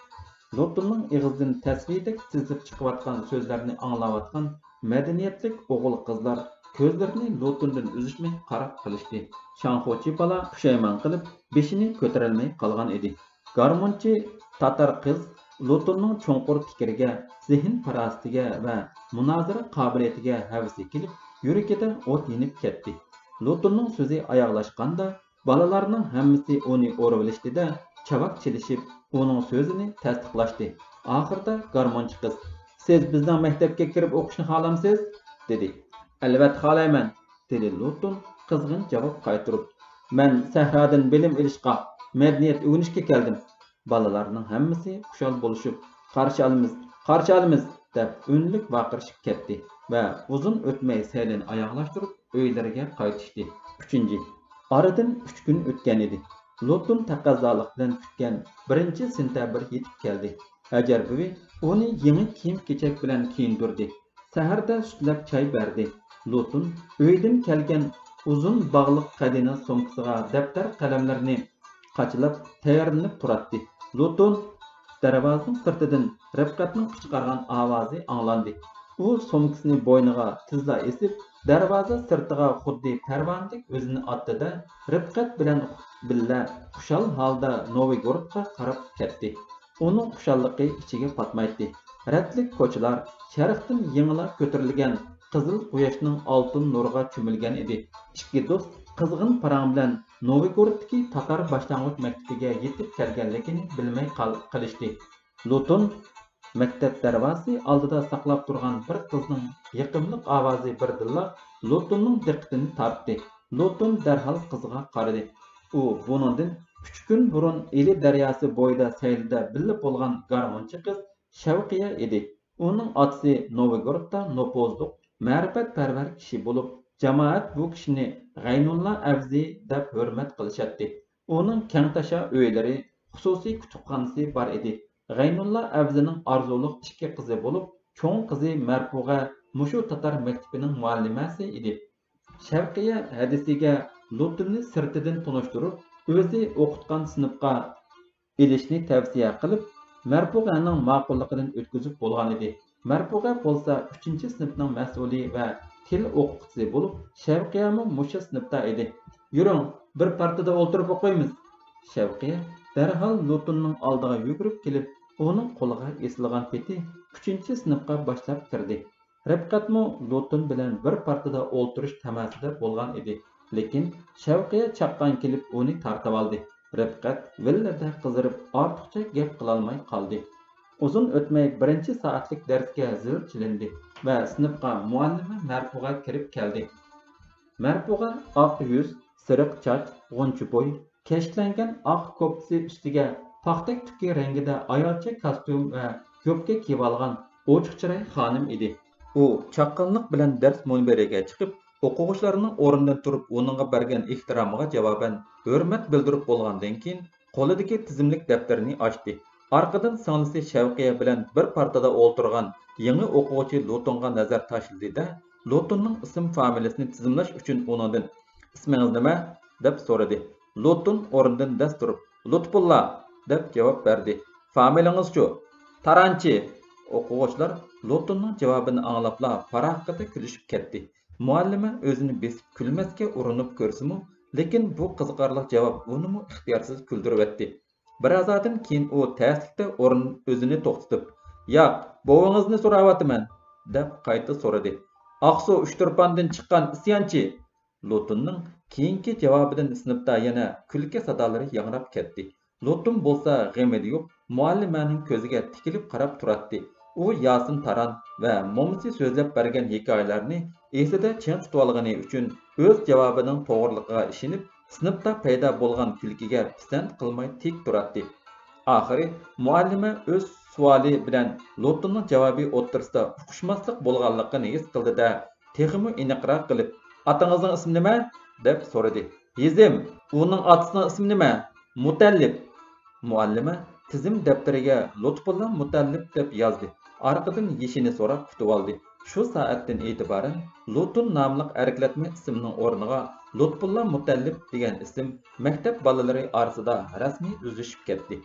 لوتۇننىڭ ئېغىزىدىن تەسۋىدەك تىزىلىپ چىقىۋاتقان سۆزلەرنى ئاڭلاۋاتقان مەدەنىيەتلىك ئوغۇل-قىزلار كۆزلىرىنى لوتۇندىن ئۈزۈشمەي قاراپ قېلىشتى. شاڭخۇچى بالا پۇشايمان قىلىپ، بېشىنى كۆتۈرەلمەي قالغان ئىدى. گارمونچى تاتار قىز لوتۇننىڭ چوڭقۇر پىكرىگە، زېھىن-پاراسىتىگە ۋە مۇنازىرە قابىلىيىتىگە ھەۋىسى كېلىپ، يۈرىكىدە ئوت يېنىپ كەتتى. لوتۇننىڭ سۆزى ئاياغلاشقاندا، بالىلارنىڭ ھەممىسى ئۇنى ئورىۋېلىشتى-دە، چاۋاك چېلىشىپ، ئۇنىڭ سۆزىنى تەستىقلاشتى. ئاخىرىدا گارمونچى قىز، سىز بىزنىڭ مەكتەپكە كىرىپ ئوقۇشنى خالامسىز؟ دېدى. ئەلۋەتتە خالايمەن، دېدى لوتۇن قىزغىن جاۋاب قايتۇرۇپ. مەن سەھرادىن بىلىم ئېلىشقا، مەدەنىيەت ئۆگىنىشكە كەلدىم. بالىلارنىڭ ھەممىسى خۇشال بولۇشۇپ، قارشى ئالىمىز، قارشى ئالىمىز، دەپ ئۈنلۈك ۋارقىرىشىپ كەتتى ۋە ئۇزۇن ئۆتمەي سەيلىنى ئاياغلاشتۇرۇپ، ئۆيلىرىگە قايتىشتى. ئۈچىنچى. ئارىدىن ئۈچ كۈن ئۆتكەن ئىدى. لوتۇن تەقەززالىق بىلەن كۈتكەن بىرىنچى سېنتەبىر يېتىپ كەلدى. ھەجەر بۈۋى ئۇنى يېڭى كىيىم-كېچەك بىلەن كىيىندۈردى. سەھەردە سۈتلەپ چاي بەردى. لوتۇن ئۆيدىن كەلگەن ئۇزۇن باغلىق قەدىنە سومكىسىغا دەپتەر-قەلەملىرىنى قاچىلاپ تەييارلىنىپ تۇراتتى. لوتۇن! دەرۋازىنىڭ سىرتىدىن رىپقەتنىڭ قىچقارغان ئاۋازى ئاڭلاندى. ئۇ سومكىسىنى بوينىغا تېزلا ئېسىپ، دەرۋازا سىرتىغا خۇددى پەرۋانىدەك ئۆزىنى ئاتتى-دە، رىپقەت بىلەن بىللە خۇشال ھالدا نوۋىگورودقا قاراپ كەتتى. ئۇنىڭ خۇشاللىقى ئىچىگە پاتمايتتى. رەتلىك كوچىلار شەرقتىن يېڭىلا كۆتۈرۈلگەن قىزىل قۇياشنىڭ ئالتۇن نۇرىغا چۆمۈلگەن ئىدى. ئىككى دوست قىزغىن پاراڭ بىلەن نوۋىگورودتىكى تاتار باشلانغۇچ مەكتىپىگە يېتىپ كەلگەنلىكىنى بىلمەي قال-، قېلىشتى. لوتۇن مەكتەپ دەرۋازىسى ئالدىدا ساقلاپ تۇرغان بىر قىزنىڭ يېقىملىق ئاۋازى بىردىنلا لوتۇننىڭ دىققىتىنى تارتتى. لوتۇن دەرھال قىزغا قارىدى. ئۇ بۇنىڭدىن ئۈچ كۈن بۇرۇن ئىلى دەرياسى بويىدا سەيلىدە بىللە بولغان گارمونچى قىز شەۋقىيە ئىدى. ئۇنىڭ ئاتىسى نوۋىگورودتا نوپۇزلۇق، مەرىپەتپەرۋەر كىشى بولۇپ، جامائەت بۇ كىشىنى غەينۇللا ئەۋزى دەپ ھۆرمەت قىلىشاتتى. ئۇنىڭ كەڭتاشا ئۆيلىرى، خۇسۇسىي كۇتۇپخانىسى بار ئىدى. غەينۇللا ئەۋزىنىڭ ئارزۇلۇق ئىككى قىزى بولۇپ، چوڭ قىزى مەرپۇغە مۇشۇ تاتار مەكتىپىنىڭ مۇئەللىمەسى ئىدى. شەۋقىيە ھەدىسىگە لوتۇننى سىرتىدىن تونۇشتۇرۇپ، ئۆزى ئوقۇتقان سىنىپقا ئېلىشنى تەۋسىيە قىلىپ، مەرپۇغەنىڭ ماقۇللۇقىدىن ئۆتكۈزۈپ بولغانىدى. مەرپۇغە بولسا ئۈچىنچى سىنىپنىڭ مەسئۇلى ۋە تىل ئوقۇتقۇچىسى بولۇپ، شەۋقىيەمۇ مۇشۇ سىنىپتا ئىدى. يۈرۈڭ، بىر پارتىدا ئولتۇرۇپ ئوقۇيمىز. شەۋقىيە دەرھال لوتۇننىڭ ئالدىغا يۈگۈرۈپ كېلىپ، ئۇنىڭ قولىغا ئېسىلغان پېتى ئۈچىنچى سىنىپقا باشلاپ كىردى. رىپقەتمۇ لۇتون بىلەن بىر پارتىدا ئولتۇرۇش تەمەسىدە بولغان ئىدى، لېكىن شەۋقىيە چاققان كېلىپ ئۇنى تارتىۋالدى. رىپقەت ۋىللىدە قىزىرىپ، ئارتۇقچە گەپ قىلالماي قالدى. ئۇزۇن ئۆتمەي بىرىنچى سائەتلىك دەرسكە زىل چېلىندى ۋە سىنىپقا مۇئەللىمە مەرپۇغا كىرىپ كەلدى. مەرپۇغا ئاق يۈز، سېرىق چاچ، غۇنچە بوي، كەشكلەنگەن ئاق كوپتىسى ئۈستىگە پاختەك تۈكى رەڭگىدە ئايالچە كاستيۇم ۋە يوپكا كىيىۋالغان ئوچۇق چىراي خانىم ئىدى. ئۇ چاققانلىق بىلەن دەرس مۇنبىرىگە چىقىپ، ئوقۇغۇچىلارنىڭ ئورنىدىن تۇرۇپ ئۇنىڭغا بەرگەن ئېھتىرامىغا جاۋابەن ھۆرمەت بىلدۈرۈپ بولغاندىن كېيىن، قولىدىكى تىزىملىك دەپتىرىنى ئاچتى. ئارقىدىن سىڭلىسى شەۋقىيە بىلەن بىر پارتىدا ئولتۇرغان يېڭى ئوقۇغۇچى لۇتونغا نەزەر تاشلىدى-دە، لۇتوننىڭ ئىسىم فامىلىسىنى تىزىملاش ئۈچۈن ئۇنىڭدىن، «ئىسمىڭىز نېمە؟» دەپ سورىدى. لۇتون ئورنىدىن دەس تۇرۇپ، «لۇتپۇللا» دەپ جاۋاب بەردى. «فامىلىڭىزچۇ؟» «تارانچى.» ئوقۇغۇچىلار لۇتوننىڭ جاۋابىنى ئاڭلاپلا پاراققىدە كۈلۈشۈپ كەتتى. مۇئەللىمە ئۆزىنى بېسىپ كۈلمەسكە ئۇرۇنۇپ كۆرسىمۇ، لېكىن بۇ قىزىقارلىق جاۋاب ئۇنىمۇ ئىختىيارسىز كۈلدۈرۈۋەتتى. بىر ھازادىن كېيىن ئۇ تەسلىكتە ئورنىدىن ئۆزىنى توختىتىپ، «ياق، بوۋىڭىزنى سوراۋاتىمەن» دەپ قايتا سورىدى. «ئاقسۇ ئۇچتۇرپاندىن چىققان ئىسيانچى!» لوتۇننىڭ كېيىنكى جاۋابىدىن سىنىپتا يەنە كۈلكە سادالىرى ياڭراپ كەتتى. لوتۇن بولسا غېمىدە يوق، مۇئەللىمەنىڭ كۆزىگە تىكىلىپ قاراپ تۇراتتى. ئۇ ياسىن تاران ۋە مومىسى سۆزلەپ بەرگەن ھېكايىلەرنى ئېسىدە چىڭ تۇتۇۋالغىنى ئۈچۈن، ئۆز جاۋابىنىڭ توغرىلىقىغا ئىشىنىپ، سىنىپتا پەيدا بولغان كۈلكىگە پىسەنت قىلماي تىك تۇراتتى. ئاخىرى مۇئەللىمە ئۆز سوئالى بىلەن لوتۇننىڭ جاۋابى ئوتتۇرىسىدا ئۇقۇشماسلىق بولغانلىقىنى ھېس قىلدى-دە، تېخىمۇ ئېنىقراق قىلىپ، «ئاتىڭىزنىڭ ئىسمى نېمە؟» دەپ سورىدى. «ھېزىم.» «ئۇنىڭ ئاتىسىنىڭ ئىسمى نېمە؟» «مۇتەللىپ.» مۇئەللىمە تىزىم دەپتىرىگە لۇتپۇللا مۇتەللىپ دەپ يازدى. ئارقىدىن يېشىنى سوراپ كۈتۈۋالدى. شۇ سائەتتىن ئېتىبارەن لوتۇن ناملىق ئەركىلەتمە ئىسىمنىڭ ئورنىغا لۇتپۇللا مۇتەللىپ دېگەن ئىسىم مەكتەپ بالىلىرى ئارىسىدا رەسمىي ئۆزلىشىپ كەتتى.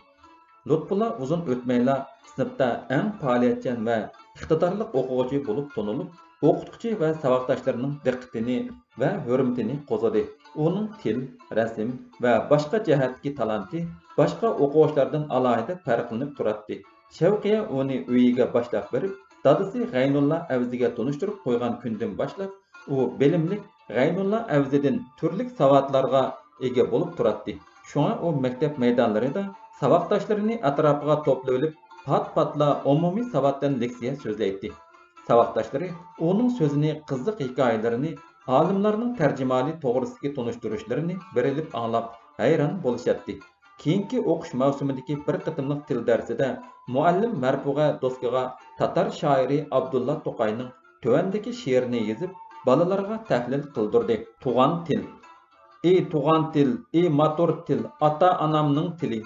لۇتپۇللا ئۇزۇن ئۆتمەيلا سىنىپتا ئەڭ پائالىيەتچان ۋە ئىقتىدارلىق ئوقۇغۇچى بولۇپ تونۇلۇپ، ئوقۇتقۇچى ۋە ساۋاقداشلىرىنىڭ دىققىتىنى ۋە ھۆرمىتىنى قوزغىدى. ئۇنىڭ تىل، رەسىم ۋە باشقا جەھەتتىكى تالانتى باشقا ئوقۇغۇچىلاردىن ئالاھىدە پەرقلىنىپ تۇراتتى. شەۋقىيە ئۇنى ئۆيىگە باشلاپ بېرىپ، دادىسى غەينۇللا ئەۋزىگە تونۇشتۇرۇپ قويغان كۈندىن باشلاپ، ئۇ بىلىملىك غەينۇللا ئەۋزىدىن تۈرلۈك ساۋاتلارغا ئىگە بولۇپ تۇراتتى. شۇڭا ئۇ مەكتەپ مەيدانلىرىدا ساۋاقداشلىرىنى ئەتراپىغا توپلىۋېلىپ، پات-پاتلا ئومۇمىي ساۋاتتىن لېكسىيە سۆزلەيتتى. ساۋاقداشلىرى ئۇنىڭ سۆزىنى، قىزىق ھېكايىلىرىنى، ئالىملارنىڭ تەرجىمىھالى توغرىسىدىكى تونۇشتۇرۇشلىرىنى بېرىلىپ ئاڭلاپ ھەيران بولۇشاتتى. كېيىنكى ئوقۇش مەۋسۇمىدىكى بىر قېتىملىق تىل دەرسىدە مۇئەللىم مەرپۇغە دوسكىغا تاتار شائىرى ئابدۇللا توقاينىڭ تۆۋەندىكى شېئىرىنى يېزىپ، بالىلارغا تەھلىل قىلدۇردى. تۇغان تىل. ئى تۇغان تىل، ئى ماتۇر تىل، ئاتا-ئانامنىڭ تىلى.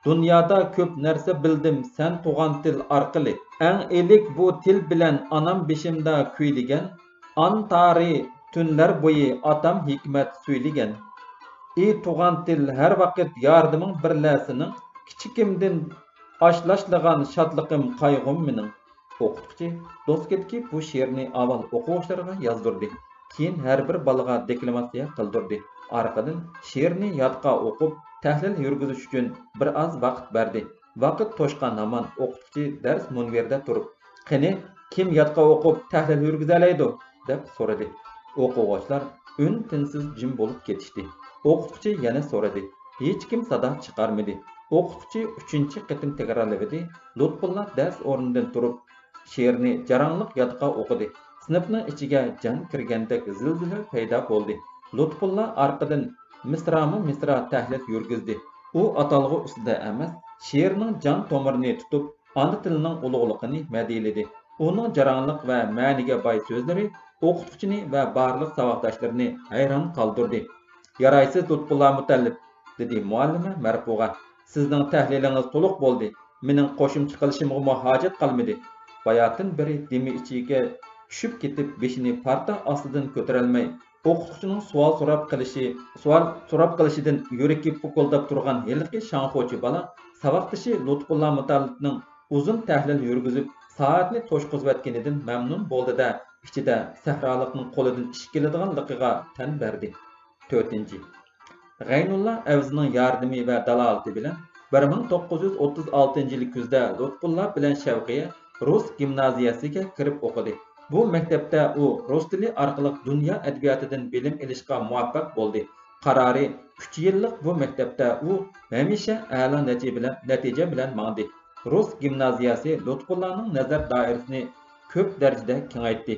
دۇنيادا كۆپ نەرسە بىلدىم سەن تۇغان تىل ئارقىلىق. ئەڭ ئىلىك بۇ تىل بىلەن ئانام بېشىمدا كۈيلىگەن. ئان تارى تۈنلەر بويى ئاتام ھېكمەت سۈيلىگەن. ئى تۇغان تىل، ھەر ۋاقىت ياردىمىڭ بىرلە سېنىڭ، كىچىكىمدىن ئاشلاشلىغان شادلىقىم، قايغۇم مېنىڭ. ئوقۇتقۇچى دوسكىدىكى بۇ شېئىرنى ئاۋۋال ئوقۇغۇچىلارغا يازدۇردى، كېيىن ھەر بىر بالىغا دېكلاماتسىيە قىلدۇردى. ئارقىدىن شېئىرنى يادقا ئوقۇپ، تەھلىل يۈرگۈزۈش ئۈچۈن بىر ئاز ۋاقىت بەردى. ۋاقىت توشقان ھامان ئوقۇتقۇچى دەرس مۇنبىرىدە تۇرۇپ، «قېنى، كىم يادقا ئوقۇپ تەھلىل يۈرگۈزەلەيدۇ؟» دەپ سورىدى. ئوقۇغۇچىلار ئۈن-تىنسىز جىم بولۇپ كېتىشتى. ئوقۇتقۇچى يەنە سورىدى. ھېچكىم سادا چىقارمىدى. ئوقۇتقۇچى ئۈچىنچى قېتىم تەكرارلىۋىدى. لۇتپۇللا دەس ئورنىدىن تۇرۇپ، شېئىرنى جاراڭلىق يادقا ئوقۇدى. سىنىپنىڭ ئىچىگە جان كىرگەندەك زىلزىلە پەيدا بولدى. لۇتپۇللا ئارقىدىن مىسرامۇ مىسرا تەھلىل يۈرگۈزدى. ئۇ ئاتالغۇ ئۈستىدە ئەمەس، شېئىرنىڭ جان تومۇرىنى تۇتۇپ، ئانا تىلنىڭ ئۇلۇغلۇقىنى مەدھىيلىدى. ئۇنىڭ جاراڭلىق ۋە مەنىگە باي سۆزلىرى ئوقۇتقۇچىنى ۋە بارلىق ساۋاقداشلىرىنى ھەيران قالدۇردى. «يارايسىز، لۇتپۇللا مۇتەللىپ!» دېدى مۇئەللىمە مەرپۇغا. «سىزنىڭ تەھلىلىڭىز تولۇق بولدى. مېنىڭ قوشۇمچە قىلىشىمغىمۇ ھاجەت قالمىدى.» باياتىن بېرى دېمى ئىچىگە چۈشۈپ كېتىپ، بېشىنى پارتا ئاستىدىن كۆتۈرەلمەي، ئوقۇتقۇچىنىڭ سوئال سوراپ قېلىشى، سوئال سوراپ قېلىشىدىن يۈرىكى پۇكۇلداپ تۇرغان ھېلىقى شاڭخۇچى بالا ساۋاقدىشى لۇتپۇللا مۇتەللىپنىڭ ئۇزۇن تەھلىل يۈرگۈزۈپ، سائەتنى توشقۇزۇۋەتكىنىدىن مەمنۇن بولدى-دە، ئىچىدە سەھرالىقنىڭ قولىدىن ئىش كېلىدىغانلىقىغا تەن بەردى. تۆتىنچى. غەينۇللا ئەۋزىنىڭ ياردىمى ۋە دالالىتى بىلەن بىر مىڭ توققۇز يۈز ئوتتۇز ئالتىنچى يىل كۈزدە لۇتپۇللا بىلەن شەۋقىيە رۇس گىمنازىيەسىگە كىرىپ ئوقۇدى. بۇ مەكتەپتە ئۇ رۇس تىلى ئارقىلىق دۇنيا ئەدەبىياتىدىن بىلىم ئېلىشقا مۇۋەپپەق بولدى. قارارى ئۈچ يىللىق بۇ مەكتەپتە ئۇ ھەمىشە ئەلا نەتىجە بىلەن، نەتىجە بىلەن ماڭدى. رۇس گىمنازىيەسى لۇتپۇللانىڭ نەزەر دائىرىسىنى كۆپ دەرىجىدە كېڭەيتتى.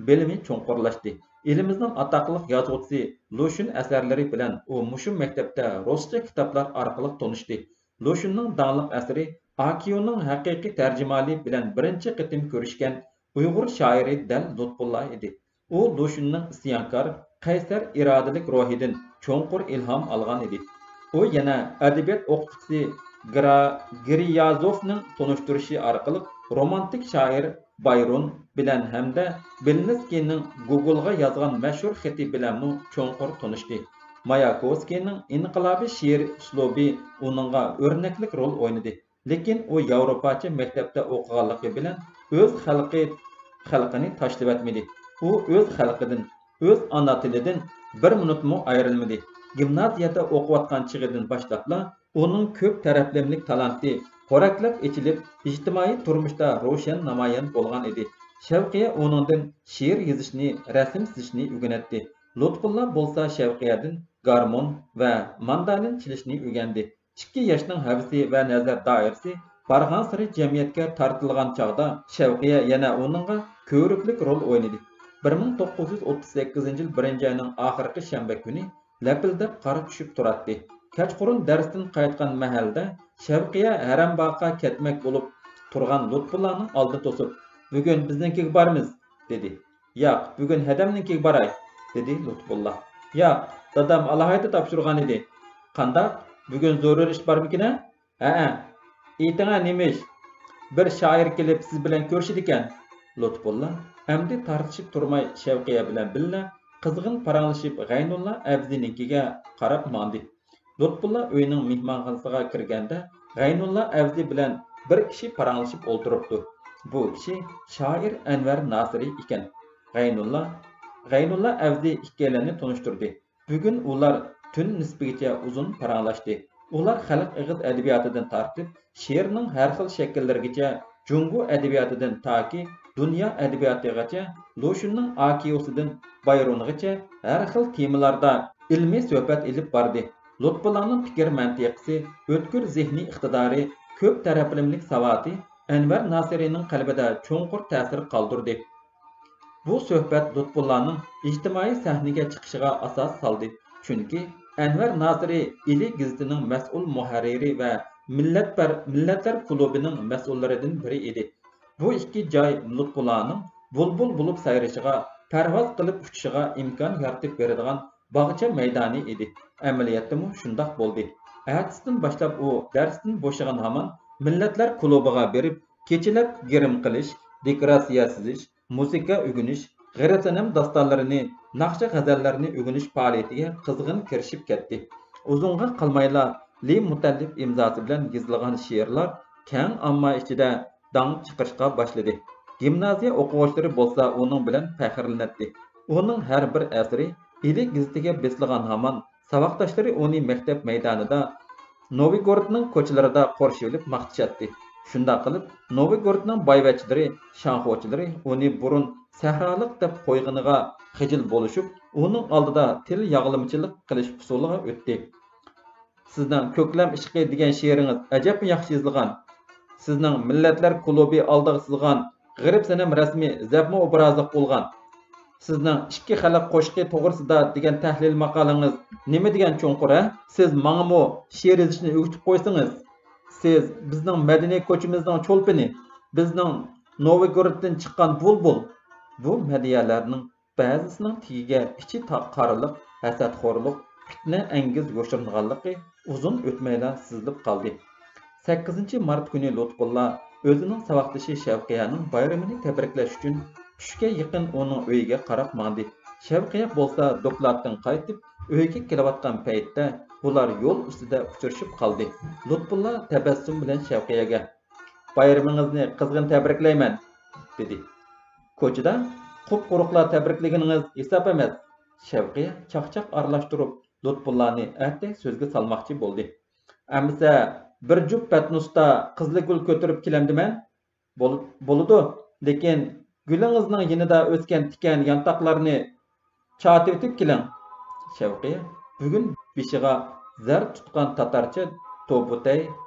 بىلىمى چوڭقۇرلاشتى. ئېلىمىزنىڭ ئاتاقلىق يازغۇچىسى لۇشۈن ئەسەرلىرى بىلەن ئۇ مۇشۇ مەكتەپتە رۇسچە كىتابلار ئارقىلىق تونۇشتى. لۇشۈننىڭ داڭلىق ئەسىرى ئاكىيۇنىڭ ھەقىقىي تەرجىمىھالى بىلەن بىرىنچى قېتىم كۆرۈشكەن ئۇيغۇر شائىرى دەل لۇتپۇللا ئىدى. ئۇ لۇشۈننىڭ ئىسيانكار، قەيسەر ئىرادىلىك روھىدىن چوڭقۇر ئىلھام ئالغان ئىدى. ئۇ يەنە ئەدەبىيات ئوقۇتقۇچىسى گرا-، گرىيازوفنىڭ تونۇشتۇرۇشى ئارقىلىق رومانتىك شائىر بايرون بىلەن ھەمدە بېلىنسكىينىڭ گوگولغا يازغان مەشھۇر خېتى بىلەنمۇ چوڭقۇر تونۇشتى. ماياكوۋسكىينىڭ ئىنقىلابىي شېئىر ئۇسلۇبى ئۇنىڭغا ئۆرنەكلىك رول ئوينىدى. لېكىن ئۇ ياۋروپاچە مەكتەپتە ئوقۇغانلىقى بىلەن ئۆز خەلقى، خەلقىنى تاشلىۋەتمىدى. ئۇ ئۆز خەلقىدىن، ئۆز ئانا تىلىدىن بىر مىنۇتمۇ ئايرىلمىدى. گىمنازىيەدە ئوقۇۋاتقان چېغىدىن باشلاپلا ئۇنىڭ كۆپ تەرەپلىمىلىك تالانتى پورەكلەپ ئېچىلىپ، ئىجتىمائىي تۇرمۇشتا روشەن نامايان بولغان ئىدى. شەۋقىيە ئۇنىڭدىن شېئىر يېزىشنى، رەسىم سىزىشنى ئۆگىنەتتى. لۇتپۇللا بولسا شەۋقىيەدىن گارمون ۋە ماندالىن چېلىشنى ئۆگەندى. ئىككى ياشنىڭ ھەۋىسى ۋە نەزەر دائىرىسى بارغانسېرى جەمئىيەتكە تارتىلغان چاغدا، شەۋقىيە يەنە ئۇنىڭغا كۆۋرۈكلۈك رول ئوينىدى. بىر مىڭ توققۇز يۈز ئوتتۇز سەككىزىنچى يىل بىرىنچى ئاينىڭ ئاخىرقى شەنبە كۈنى لەپىلدەپ قار چۈشۈپ تۇراتتى. كەچقۇرۇن دەرستىن قايتقان مەھەلدە شەۋقىيە ھەرەمباغقا كەتمەك بولۇپ تۇرغان لۇتپۇللانىڭ ئالدىنى توسۇپ، «بۈگۈن بىزنىڭكىگە بارىمىز» دېدى. «ياق، بۈگۈن ھەدەمنىڭكىگە باراي» دېدى لۇتپۇللا. «ياق، دادام ئالاھىدە تاپشۇرغان ئىدى.» «قانداق؟ بۈگۈن زۆرۈر ئىش بارمىكىن ھە؟» «ھەئە.» «ئېيتىڭە، نېمە ئىش؟» «بىر شائىر كېلىپ سىز بىلەن كۆرۈشىدىكەن.» لۇتپۇللا ئەمدى تارتىشىپ تۇرماي شەۋقىيە بىلەن بىللە قىزغىن پاراڭلىشىپ غەينۇللا ئەۋزىنىڭكىگە قاراپ ماڭدى. لۇتپۇللا ئۆينىڭ مېھمانخانىسىغا كىرگەندە، غەينۇللا ئەۋزى بىلەن بىر كىشى پاراڭلىشىپ ئولتۇرۇپتۇ. بۇ كىشى شائىر ئەنۋەر ناسىرى ئىكەن. غەينۇللا، غەينۇللا ئەۋزى ئىككىيلەننى تونۇشتۇردى. بۈگۈن ئۇلار تۈن نىسپىگىچە ئۇزۇن پاراڭلاشتى. ئۇلار خەلق ئېغىز ئەدەبىياتىدىن تارتىپ، شېئىرنىڭ ھەر خىل شەكىللىرىگىچە، جۇڭگو ئەدەبىياتىدىن تاكى دۇنيا ئەدەبىياتىغىچە، لۇشۈننىڭ ئاكىيۇسىدىن بايرونغىچە ھەر خىل تېمىلاردا ئىلمىي سۆھبەت ئېلىپ باردى. لۇتپۇللانىڭ پىكىر مەنتىقىسى، ئۆتكۈر زېھنىي ئىقتىدارى، كۆپ تەرەپلىمىلىك ساۋاتى ئەنۋەر ناسىرىنىڭ قەلبىدە چوڭقۇر تەسىر قالدۇردى. بۇ سۆھبەت لۇتپۇللانىڭ ئىجتىمائىي سەھنىگە چىقىشىغا ئاساس سالدى، چۈنكى ئەنۋەر ناسىرى ئىلى گېزىتىنىڭ مەسئۇل مۇھەررىرى ۋە مىللەتپەر-، مىللەتلەر كۇلۇبىنىڭ مەسئۇللىرىدىن بىرى ئىدى. بۇ ئىككى جاي لۇتپۇللانىڭ بۇلبۇل بولۇپ سايرىشىغا، پەرۋاز قىلىپ ئۇچۇشىغا ئىمكان يارىتىپ بېرىدىغان باغچە مەيدانى ئىدى. ئەمەلىيەتتىمۇ شۇنداق بولدى. ئەتىسىدىن باشلاپ ئۇ دەرستىن بوشىغان ھامان مىللەتلەر كۇلۇبىغا بېرىپ، كېچىلەپ گىرىم قىلىش، دېكوراتسىيە سىزىش، مۇزىكا ئۆگىنىش، غېرىبسەنەم داستانلىرىنى، ناخشا-غەزەللەرنى ئۆگىنىش پائالىيىتىگە قىزغىن كىرىشىپ كەتتى. ئۇزۇنغا قالمايلا لى مۇتەللىپ ئىمزاسى بىلەن يېزىلغان شېئىرلار كەڭ ئامما ئىچىدە داڭ چىقىرىشقا باشلىدى. گىمنازىيە ئوقۇغۇچىلىرى بولسا ئۇنىڭ بىلەن پەخىرلىنەتتى. ئۇنىڭ ھەر بىر ئەسىرى ئىلى گېزىتىگە بېسىلغان ھامان، ساۋاقداشلىرى ئۇنى مەكتەپ مەيدانىدا، نوۋىگورودنىڭ كوچىلىرىدا قورشىۋېلىپ ماختىشاتتى. شۇنداق قىلىپ، نوۋىگورودنىڭ بايۋەچچىلىرى، شاڭخۇچىلىرى ئۇنى بۇرۇن سەھرالىق دەپ قويغىنىغا خىجىل بولۇشۇپ، ئۇنىڭ ئالدىدا تىل ياغلىمىچىلىق قىلىش ئۇسۇلىغا ئۆتتى. سىزنىڭ كۆكلەم ئىشقى دېگەن شېئىرىڭىز ئەجەبمۇ ياخشى يېزىلغان. سىزنىڭ مىللەتلەر كۇلۇبى ئالدىغا سىزغان غېرىب سەنەم رەسىمى زەپمۇ ئوبرازلىق بولغان. سىزنىڭ ئىككى خەلق قوشىقى توغرىسىدا دېگەن تەھلىل ماقالىڭىز نېمە دېگەن چوڭقۇر ھە؟ سىز ماڭىمۇ شېئىر يېزىشنى ئۆگىتىپ قويسىڭىز. سىز بىزنىڭ مەدەنىي كوچىمىزنىڭ چولپىنى، بىزنىڭ نوۋىگورودتىن چىققان بۇلبۇل. بۇ مەدھىيەلەرنىڭ بەزىسىنىڭ تېگىگە ئىچى تا-، قارىلىق، ھەسەتخورلۇق، پىتنە ئەنگىز يوشۇرۇنغانلىقى ئۇزۇن ئۆتمەيلا سېزىلىپ قالدى. سەككىزىنچى مارت كۈنى لۇتپۇللا ئۆزىنىڭ ساۋاقدىشى شەۋقىيەنىڭ بايرىمىنى تەبرىكلەش ئۈچۈن چۈشكە يېقىن ئۇنىڭ ئۆيىگە قاراپ ماڭدى. شەۋقىيە بولسا دوكلاتتىن قايتىپ ئۆيگە كېلىۋاتقان پەيتتە ئۇلار يول ئۈستىدە ئۇچرىشىپ قالدى. لۇتپۇللا تەبەسسۇم بىلەن شەۋقىيەگە، «بايرىمىڭىزنى قىزغىن تەبرىكلەيمەن» دېدى. كوچىدا، «قۇپقۇرۇقلا تەبرىكلىگىنىڭىز ھېساب ئەمەس.» شەۋقىيە چاقچاق ئارىلاشتۇرۇپ لۇتپۇللانى ئەتتەك سۆزگە سالماقچى بولدى. «ئەمىسە، بىر جۈپ پەتنۇستا قىزىلگۈل كۆتۈرۈپ كېلەمدىمەن؟ بول-، بولىدۇ، لېكىن گۈلىڭىزنىڭ يېنىدا ئۆسكەن تىكەن يانتاقلارنى چاتىۋېتىپ كېلىڭ. شەۋقىيە بۈگۈن بېشىغا زەر تۇتقان تاتارچە توبۇتەي،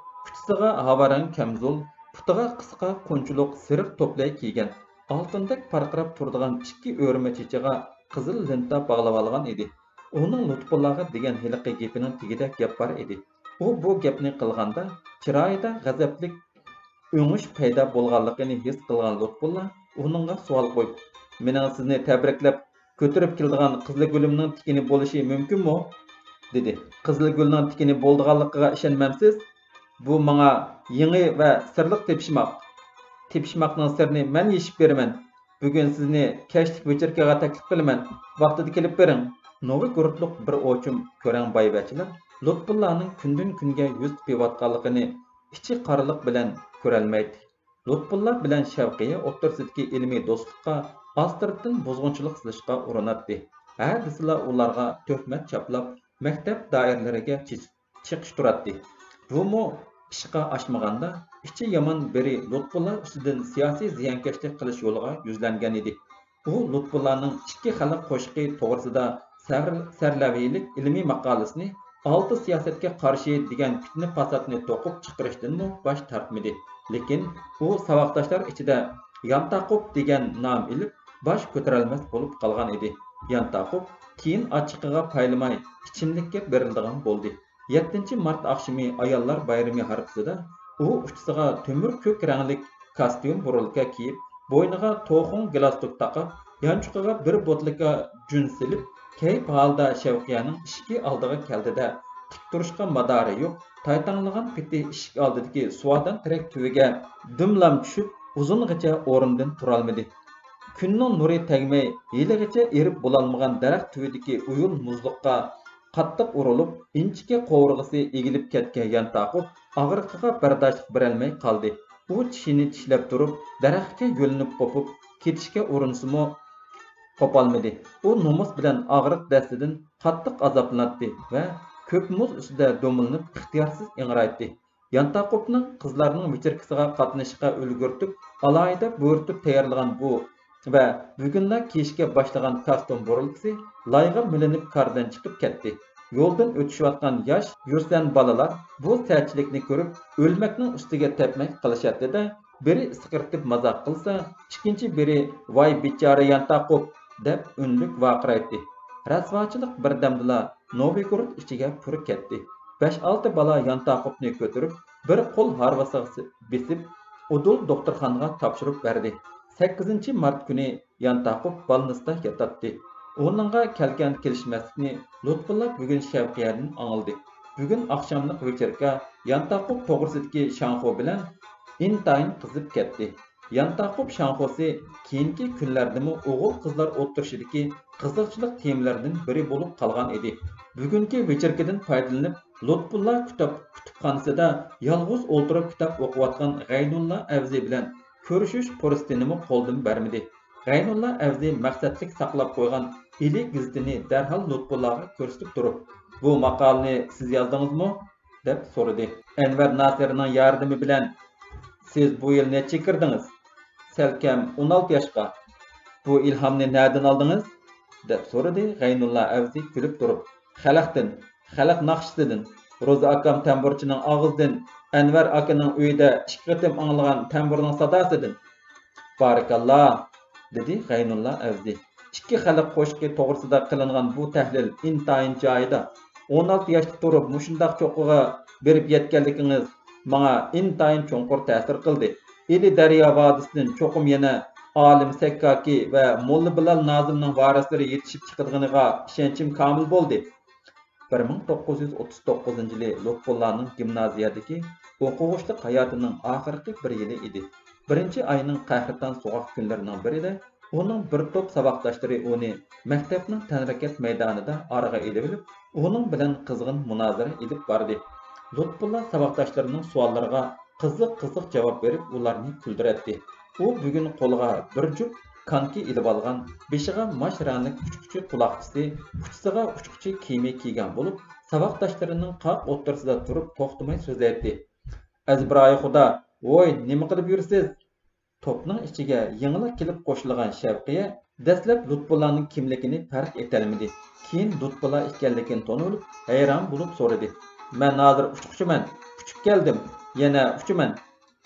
ئۇچىسىغا ھاۋا رەڭ كەمزۇل، پۇتىغا قىسقا قونچىلىق سېرىق توپلەي كىيگەن، ئالتۇندەك پارقىراپ تۇرىدىغان ئىككى ئۆرمە چېچىغا قىزىل لېنتا باغلىۋالغان ئىدى. ئۇنىڭ لۇتپۇللاغا دېگەن ھېلىقى گېپىنىڭ تېگىدە گەپ بار ئىدى. ئۇ بۇ گەپنى قىلغاندا، چىرايىدا غەزەپلىك ئۆڭۈش پەيدا بولغانلىقىنى ھېس قىلغان لۇتپۇللا ئۇنىڭغا سوئال قويۇپ، «مېنىڭ سىزنى تەبرىكلەپ كۆتۈرۈپ كېلىدىغان قىزىلگۈلۈمنىڭ تىكىنى بولۇشى مۇمكىنمۇ؟» دېدى. «قىزىلگۈلنىڭ تىكىنى بولىدىغانلىقىغا ئىشەنمەمسىز؟ بۇ ماڭا يېڭى ۋە سىرلىق تېپىشماق. تېپىشماقنىڭ سىرىنى مەن يېشىپ بېرىمەن. بۈگۈن سىزنى كەچلىك ۋېچېركىغا تەكلىپ قىلىمەن. ۋاقتىدا كېلىپ بېرىڭ.» نوۋىگورودلۇق بىر ئوچۇم كۆرەڭ بايۋەچىلەر لۇتپۇللانىڭ كۈندىن-كۈنگە يۈز تىكىۋاتقانلىقىنى ئىچى قارىلىق بىلەن كۆرەلمەيتتى. لۇتپۇللا بىلەن شەۋقىيە ئوتتۇرىسىدىكى ئىلمىي دوستلۇققا ئاستىرتىن بۇزغۇنچىلىق سېلىشقا ئۇرۇناتتى. ھە دېسىلا ئۇلارغا تۆھمەت چاپلاپ، مەكتەپ دائىرىلىرىگە چېچىپ چېقىشتۇراتتى. بۇمۇ ئىشقا ئاشمىغاندا، ئىچى يامان بىرى لۇتپۇللا ئۈستىدىن سىياسىي زىيانكەشلىك قىلىش يولىغا يۈزلەنگەن ئىدى. ئۇ لۇتپۇللانىڭ ئىككى خەلق قوشىقى توغرىسىدا سەر-، سەرلەۋھىلىك ئىلمىي ماقالىسىنى، ئالتە سىياسەتكە قارشى دېگەن پىتنە-پاساتنى توقۇپ چىقىرىشتىنمۇ باش تارتمىدى. لېكىن ئۇ ساۋاقداشلار ئىچىدە يانتاقۇپ دېگەن نام ئېلىپ، باش كۆتۈرەلمەس بولۇپ قالغان ئىدى. يانتاقۇپ كېيىن ئاچچىقىغا پايلىماي ئىچىملىككە بېرىلىدىغان بولدى. يەتتىنچى مارت ئاخشىمى ئاياللار بايرىمى ھارپىسىدا ئۇ ئۇچىسىغا تۆمۈر كۆك رەڭلىك كاستيۇم بۇرۇلكا كىيىپ، بوينىغا توخۇڭ گالستۇك تاقاپ، يانچۇقىغا بىر بوتۇلكا جۈن سېلىپ، كەيپ ھالدا شەۋقىيەنىڭ ئىشىكى ئالدىغا كەلدى-دە، تىك تۇرۇشقا مادارى يوق، تايتاڭلىغان پېتى ئىشىك ئالدىدىكى سۇۋادان تېرەك تۈۋىگە دۈملام چۈشۈپ، ئۇزۇنغىچە ئورنىدىن تۇرالمىدى. كۈننىڭ نۇرى تەگمەي، ھېلىغىچە ئېرىپ بولالمىغان دەرەخ تۈۋىدىكى ئويۇل مۇزلۇققا قاتتىق ئۇرۇلۇپ، ئىنچىكە قوۋۇرغىسى ئېگىلىپ كەتكەن يانتاقۇپ ئاغرىقىغا بەرداشلىق بېرەلمەي قالدى. ئۇ چىشىنى چىشلەپ تۇرۇپ، دەرەخكە يۆلىنىپ قوپۇپ كېتىشكە ئۇرۇنسىمۇ، قوپالمىدى. ئۇ نومۇس بىلەن ئاغرىق دەستىدىن قاتتىق ئازابلىناتتى ۋە كۆك مۇز ئۈستىدە دومىلىنىپ ئىختىيارسىز ئىڭرايتتى. يانتاقۇپنىڭ قىزلارنىڭ ۋېچېركىسىغا قاتنىشىشقا ئۈلگۈرتۈپ، ئالاھىدە بۇيرۇتۇپ تەييارلىغان بۇ ۋە بۈگۈنلا كىيىشكە باشلىغان كاستيۇم بۇرۇلكىسى لايغا مىلىنىپ كاردىن چىقىپ كەتتى. يولدىن ئۆتۈشۈۋاتقان ياش يۈرسەن بالىلار بۇ سەتچىلىكنى كۆرۈپ، ئۆلمەكنىڭ ئۈستىگە تەپمەك قىلىشاتتى-دە، بىرى ئىسقىرتىپ مازاق قىلسا، ئىككىنچى بىرى، «ۋاي بىچارە يانتاقۇپ!» دەپ ئۈنلۈك ۋارقىرايتتى. رەسۋاچىلىق بىردەمدىلا نوۋىگورود ئىچىگە پۈرۈپ كەتتى. بەش-ئالتە بالا يانتاقۇپنى كۆتۈرۈپ، بىر قول ھارۋىسىغا بېسىپ، ئۇدۇل دوختۇرخانىغا تاپشۇرۇپ بەردى. سەككىزىنچى مارت كۈنى يانتاقۇپ بالنىستا ياتاتتى. ئۇنىڭغا كەلگەن كېلىشمەسلىكنى لۇتپۇللا بۈگۈن شەۋقىيەدىن ئاڭلىدى. بۈگۈن ئاخشاملىق ۋېچېركا يانتاقۇپ توغرىسىدىكى شاڭخۇ بىلەن ئىنتايىن قىزىپ كەتتى. يانتاقۇپ شاڭخۇسى كېيىنكى كۈنلەردىمۇ ئوغۇل-قىزلار ئوتتۇرىسىدىكى قىزىقچىلىق تېمىلىرىدىن بىرى بولۇپ قالغان ئىدى. بۈگۈنكى ۋېچېركىدىن پايدىلىنىپ، لۇتپۇللا كۇتۇپ-، كۇتۇپخانىسىدا يالغۇز ئولتۇرۇپ كىتاب ئوقۇۋاتقان غەينۇللا ئەۋزى بىلەن كۆرۈشۈش پۇرسىتىنىمۇ قولدىن بەرمىدى. غەينۇللا ئەۋزى مەقسەتلىك ساقلاپ قويغان ئىلى گېزىتىنى دەرھال لۇتپۇللاغا كۆرسىتىپ تۇرۇپ، «بۇ ماقالىنى سىز يازدىڭىزمۇ؟» دەپ سورىدى. «ئەنۋەر ناسىرنىڭ ياردىمى بىلەن. سىز بۇ يىل نەچچە كىردىڭىز؟» «سەلكەم ئون ئالتە ياشقا.» «بۇ ئىلھامنى نەدىن ئالدىڭىز؟» دەپ سورىدى غەينۇللا ئەۋزى كۈلۈپ تۇرۇپ. «خەلقتىن، خەلق ناخشىسىدىن، روزى ئاكام تەمبۇرچىنىڭ ئاغزىدىن، ئەنۋەر ئاكىنىڭ ئۆيىدە ئىككى قېتىم ئاڭلىغان تەمبۇرنىڭ ساداسىدىن.» «بارىكاللا!» دېدى غەينۇللا ئەۋزى. «ئىككى خەلق قوشىقى توغرىسىدا قىلىنغان بۇ تەھلىل ئىنتايىن جايىدا. ئون ئالتە ياشتا تۇرۇپ مۇشۇنداق چوققىغا بېرىپ يەتكەنلىكىڭىز ماڭا ئىنتايىن چوڭقۇر تەسىر قىلدى. ئىلى دەريا ۋادىسىدىن چوقۇم يەنە ئالىم سەككاكى ۋە موللا بىلال نازىمنىڭ ۋارىسلىرى يېتىشىپ چىقىدىغىنىغا ئىشەنچىم كامىل بولدى.» بىر مىڭ توققۇز يۈز ئوتتۇز توققۇزىنچى يىلى لۇتپۇللانىڭ گىمنازىيەدىكى ئوقۇغۇچىلىق ھاياتىنىڭ ئاخىرقى بىر يىلى ئىدى. بىرىنچى ئاينىڭ قەھرىتان سوغۇق كۈنلىرىنىڭ بىرىدە ئۇنىڭ بىر توپ ساۋاقداشلىرى ئۇنى مەكتەپنىڭ تەنھەرىكەت مەيدانىدا ئارىغا ئېلىۋېلىپ، ئۇنىڭ بىلەن قىزغىن مۇنازىرە ئېلىپ باردى. لۇتپۇللا ساۋاقداشلىرىنىڭ سوئاللىرىغا قىزىق-قىزىق جاۋاب بېرىپ، ئۇلارنى كۈلدۈرەتتى. ئۇ بۈگۈن قولىغا بىر جۈپ كانكى ئېلىۋالغان، بېشىغا ماش رەڭلىك ئۇچقۇچى قۇلاقچىسى، ئۇچىسىغا ئۇچقۇچى كىيىمى كىيگەن بولۇپ، ساۋاقداشلىرىنىڭ قاق ئوتتۇرىسىدا تۇرۇپ توختىماي سۆزلەيتتى. ئەزبىرايى خۇدا، ۋوي، نېمە قىلىپ يۈرسىز؟ توپنىڭ ئىچىگە يېڭىلا كېلىپ قوشۇلغان شەۋقىيە دەسلەپ لۇتپۇللانىڭ كىملىكىنى پەرق ئېتەلمىدى. كېيىن لۇتپۇللا ئىكەنلىكىنى تونۇۋېلىپ، ھەيران بولۇپ سورىدى. مەن ھازىر ئۇچقۇچىمەن، ئۇچۇپ كەلدىم، يەنە ئۇچىمەن،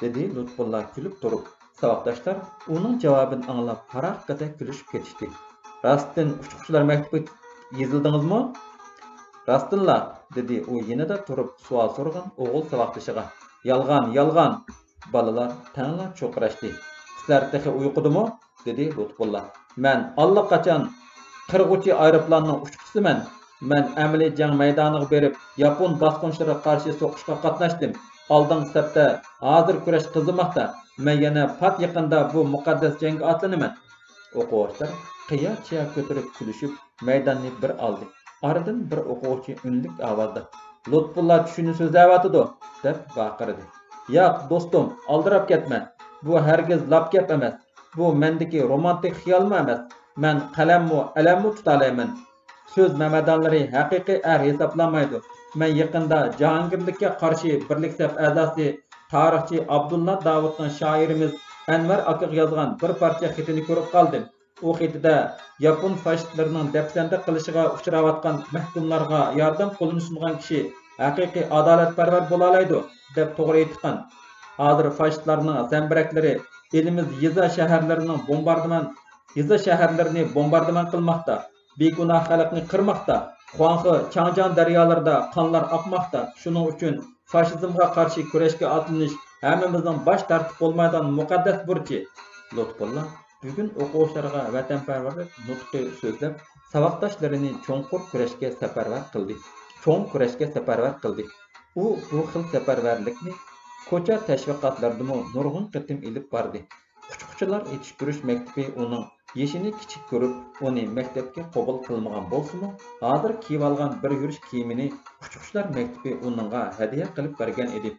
دېدى لۇتپۇللا كۈلۈپ تۇرۇپ. ساۋاقداشلار ئۇنىڭ جاۋابىنى ئاڭلاپ پاراققىدەك كۈلۈشۈپ كېتىشتى. راستتىن ئۇچقۇچىلار مەكتىپىگە يېزىلدىڭىزمۇ؟ راستتىنلا، دېدى ئۇ يېنىدا تۇرۇپ سوئال سورىغان ئوغۇل ساۋاقدىشىغا. يالغان، يالغان! بالىلار تەڭلا چۇرقىراشتى. سىلەر تېخى ئۇيقۇدىمۇ؟ دېدى لۇتپۇللا. مەن ئاللىقاچان قىرغۇچى ئايروپىلاننىڭ ئۇچقۇچىسىمەن. مەن ئەمەلىي جەڭ مەيدانىغا بېرىپ، ياپون باسقۇنچىلىرىغا قارشى سوقۇشقا قاتناشتىم. ئالدىنقى سەپتە ھازىر كۈرەش قىزىماقتا. مەن يەنە پات يېقىندا بۇ مۇقەددەس جەڭگە ئاتلىنىمەن. ئوقۇغۇچىلار قىيا-چىيا كۆتۈرۈپ كۈلۈشۈپ، مەيداننى بىر ئالدى. ئارىدىن بىر ئوقۇغۇچى ئۈنلۈك ئاۋازدا، لۇتپۇللا چۈشىنى سۆزلەۋاتىدۇ! دەپ ۋارقىرىدى. ياق، دوستۇم، ئالدىراپ كەتمە. بۇ ھەرگىز لاپ گەپ ئەمەس. بۇ مەندىكى رومانتىك خىيالمۇ ئەمەس. مەن قەلەممۇ، ئەلەممۇ تۇتالايمەن. سۆز مەمەدانلىرى ھەقىقىي ئەر ھېسابلانمايدۇ. مەن يېقىندا جاھانگىرلىككە قارشى بىرلىك سەپ ئەزاسى، تارىخچى ئابدۇللا داۋۇتنىڭ شائىرىمىز ئەنۋەر ئاكىغا يازغان بىر پارچە خېتىنى كۆرۈپ قالدىم. ئۇ خېتىدە ياپون فاشىستلىرىنىڭ دەپسەندە قىلىشىغا ئۇچراۋاتقان مەھكۇملارغا ياردەم قولىنى سۇنغان كىشى ھەقىقىي ئادالەتپەرۋەر بولالايدۇ، دەپ توغرا ئېيتقان. ھازىر فاشىستلارنىڭ زەمبىرەكلىرى ئېلىمىز يېزا شەھەرلىرىنىڭ بومباردىمان، يېزا شەھەرلىرىنى بومباردىمان قىلماقتا، بىگۇناھ خەلقنى قىرماقتا، خۇاڭخې، چاڭجياڭ دەريالىرىدا قانلار ئاقماقتا. شۇنىڭ ئۈچۈن فاشىزمغا قارشى كۈرەشكە ئاتلىنىش ھەممىمىزنىڭ باش تارتىپ بولمايدىغان مۇقەددەس بۇرچى. لۇتپۇللا بۈگۈن ئوقۇغۇچىلارغا ۋەتەنپەرۋەرلىك نۇتقى سۆزلەپ، ساۋاقداشلىرىنى چوڭقۇر كۈرەشكە سەپەرۋەر قىلدى. چوڭ كۈرەشكە سەپەرۋەر قىلدى. ئۇ بۇ خىل سەپەرۋەرلىكنى كوچا تەشۋىقاتلىرىدىمۇ نۇرغۇن قېتىم ئېلىپ باردى. ئۇچقۇچىلار يېتىشتۈرۈش مەكتىپى ئۇنىڭ يېشىنى كىچىك كۆرۈپ، ئۇنى مەكتەپكە قوبۇل قىلمىغان بولسىمۇ، ھازىر كىيىۋالغان بىر يۈرۈش كىيىمىنى ئۇچقۇچىلار مەكتىپى ئۇنىڭغا ھەدىيە قىلىپ بەرگەن ئىدى.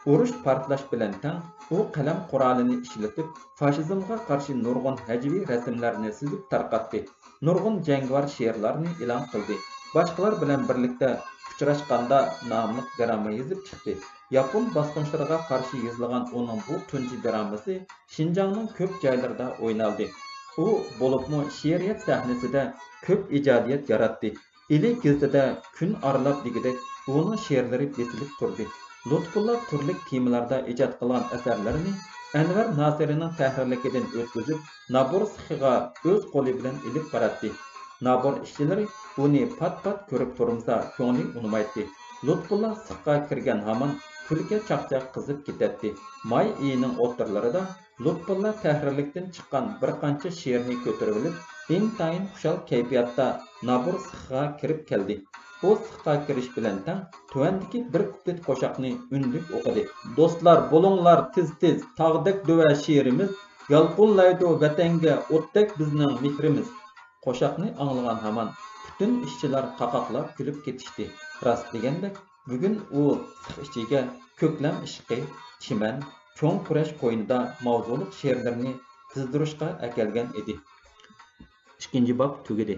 ئۇرۇش پارتلاش بىلەن تەڭ ئۇ قەلەم قورالىنى ئىشلىتىپ، فاشىزمغا قارشى نۇرغۇن ھەجۋىي رەسىملەرنى سىزىپ تارقاتتى. نۇرغۇن جەڭگىۋار شېئىرلارنى ئېلان قىلدى. باشقىلار بىلەن بىرلىكتە ئۇچراشقاندا ناملىق دىراما يېزىپ چىقتى. ياپون باسقۇنچىلىرىغا قارشى يېزىلغان ئۇنىڭ بۇ تۇنجى درامىسى شىنجاڭنىڭ كۆپ جايلىرىدا ئوينالدى. ئۇ بولۇپمۇ شېئىرىيەت سەھنىسىدە كۆپ ئىجادىيەت ياراتتى. ئىلى گېزىتىدە كۈن ئارىلاپ دېگۈدەك ئۇنىڭ شېئىرلىرى بېسىلىپ تۇردى. لۇتپۇللا تۈرلۈك تېمىلاردا ئىجاد قىلغان ئەسەرلىرىنى ئەنۋەر ناسىرىنىڭ تەھرىرلىكىدىن ئۆتكۈزۈپ، نابۇر سېخىغا ئۆز قولى بىلەن ئېلىپ باراتتى. نابۇر ئىشچىلىرى ئۇنى پات-پات كۆرۈپ تۇرمىسا، كۆڭلى ئۇنىمايتتى. لۇتپۇللا سېخقا كىرگەن ھامان كۈلكە-چاقچاق قىزىپ كېتەتتى. ماي ئېيىنىڭ ئوتتۇرىلىرىدا لۇتپۇللا تەھرىرلىكتىن چىققان بىر قانچە شېئىرنى كۆتۈرۈۋېلىپ، ئىنتايىن خۇشال كەيپىياتتا نابۇر سېخىغا كىرىپ كەلدى. ئۇ سېخقا كىرىش بىلەن تەڭ تۆۋەندىكى بىر كۇپلېت قوشاقنى ئۈنلۈك ئوقۇدى. دوستلار، بولۇڭلار تېز-تېز، تاغدەك دۆۋە شېئىرىمىز، يالقۇنلايدۇ ۋەتەنگە ئوتتەك بىزنىڭ مېھرىمىز. قوشاقنى ئاڭلىغان ھامان پۈتۈن ئىشچىلار قاقاقلاپ كۈلۈپ كېتىشتى. راست دېگەندەك، بۈگۈن ئۇ سېخ ئىچىگە كۆكلەم ئىشقى، چىمەن، چوڭ كۈرەش قوينىدا ماۋزۇلۇق شېئىرلىرىنى تىزدۇرۇشقا ئەكەلگەن ئىدى. ئىككىنچى باب تۈگىدى.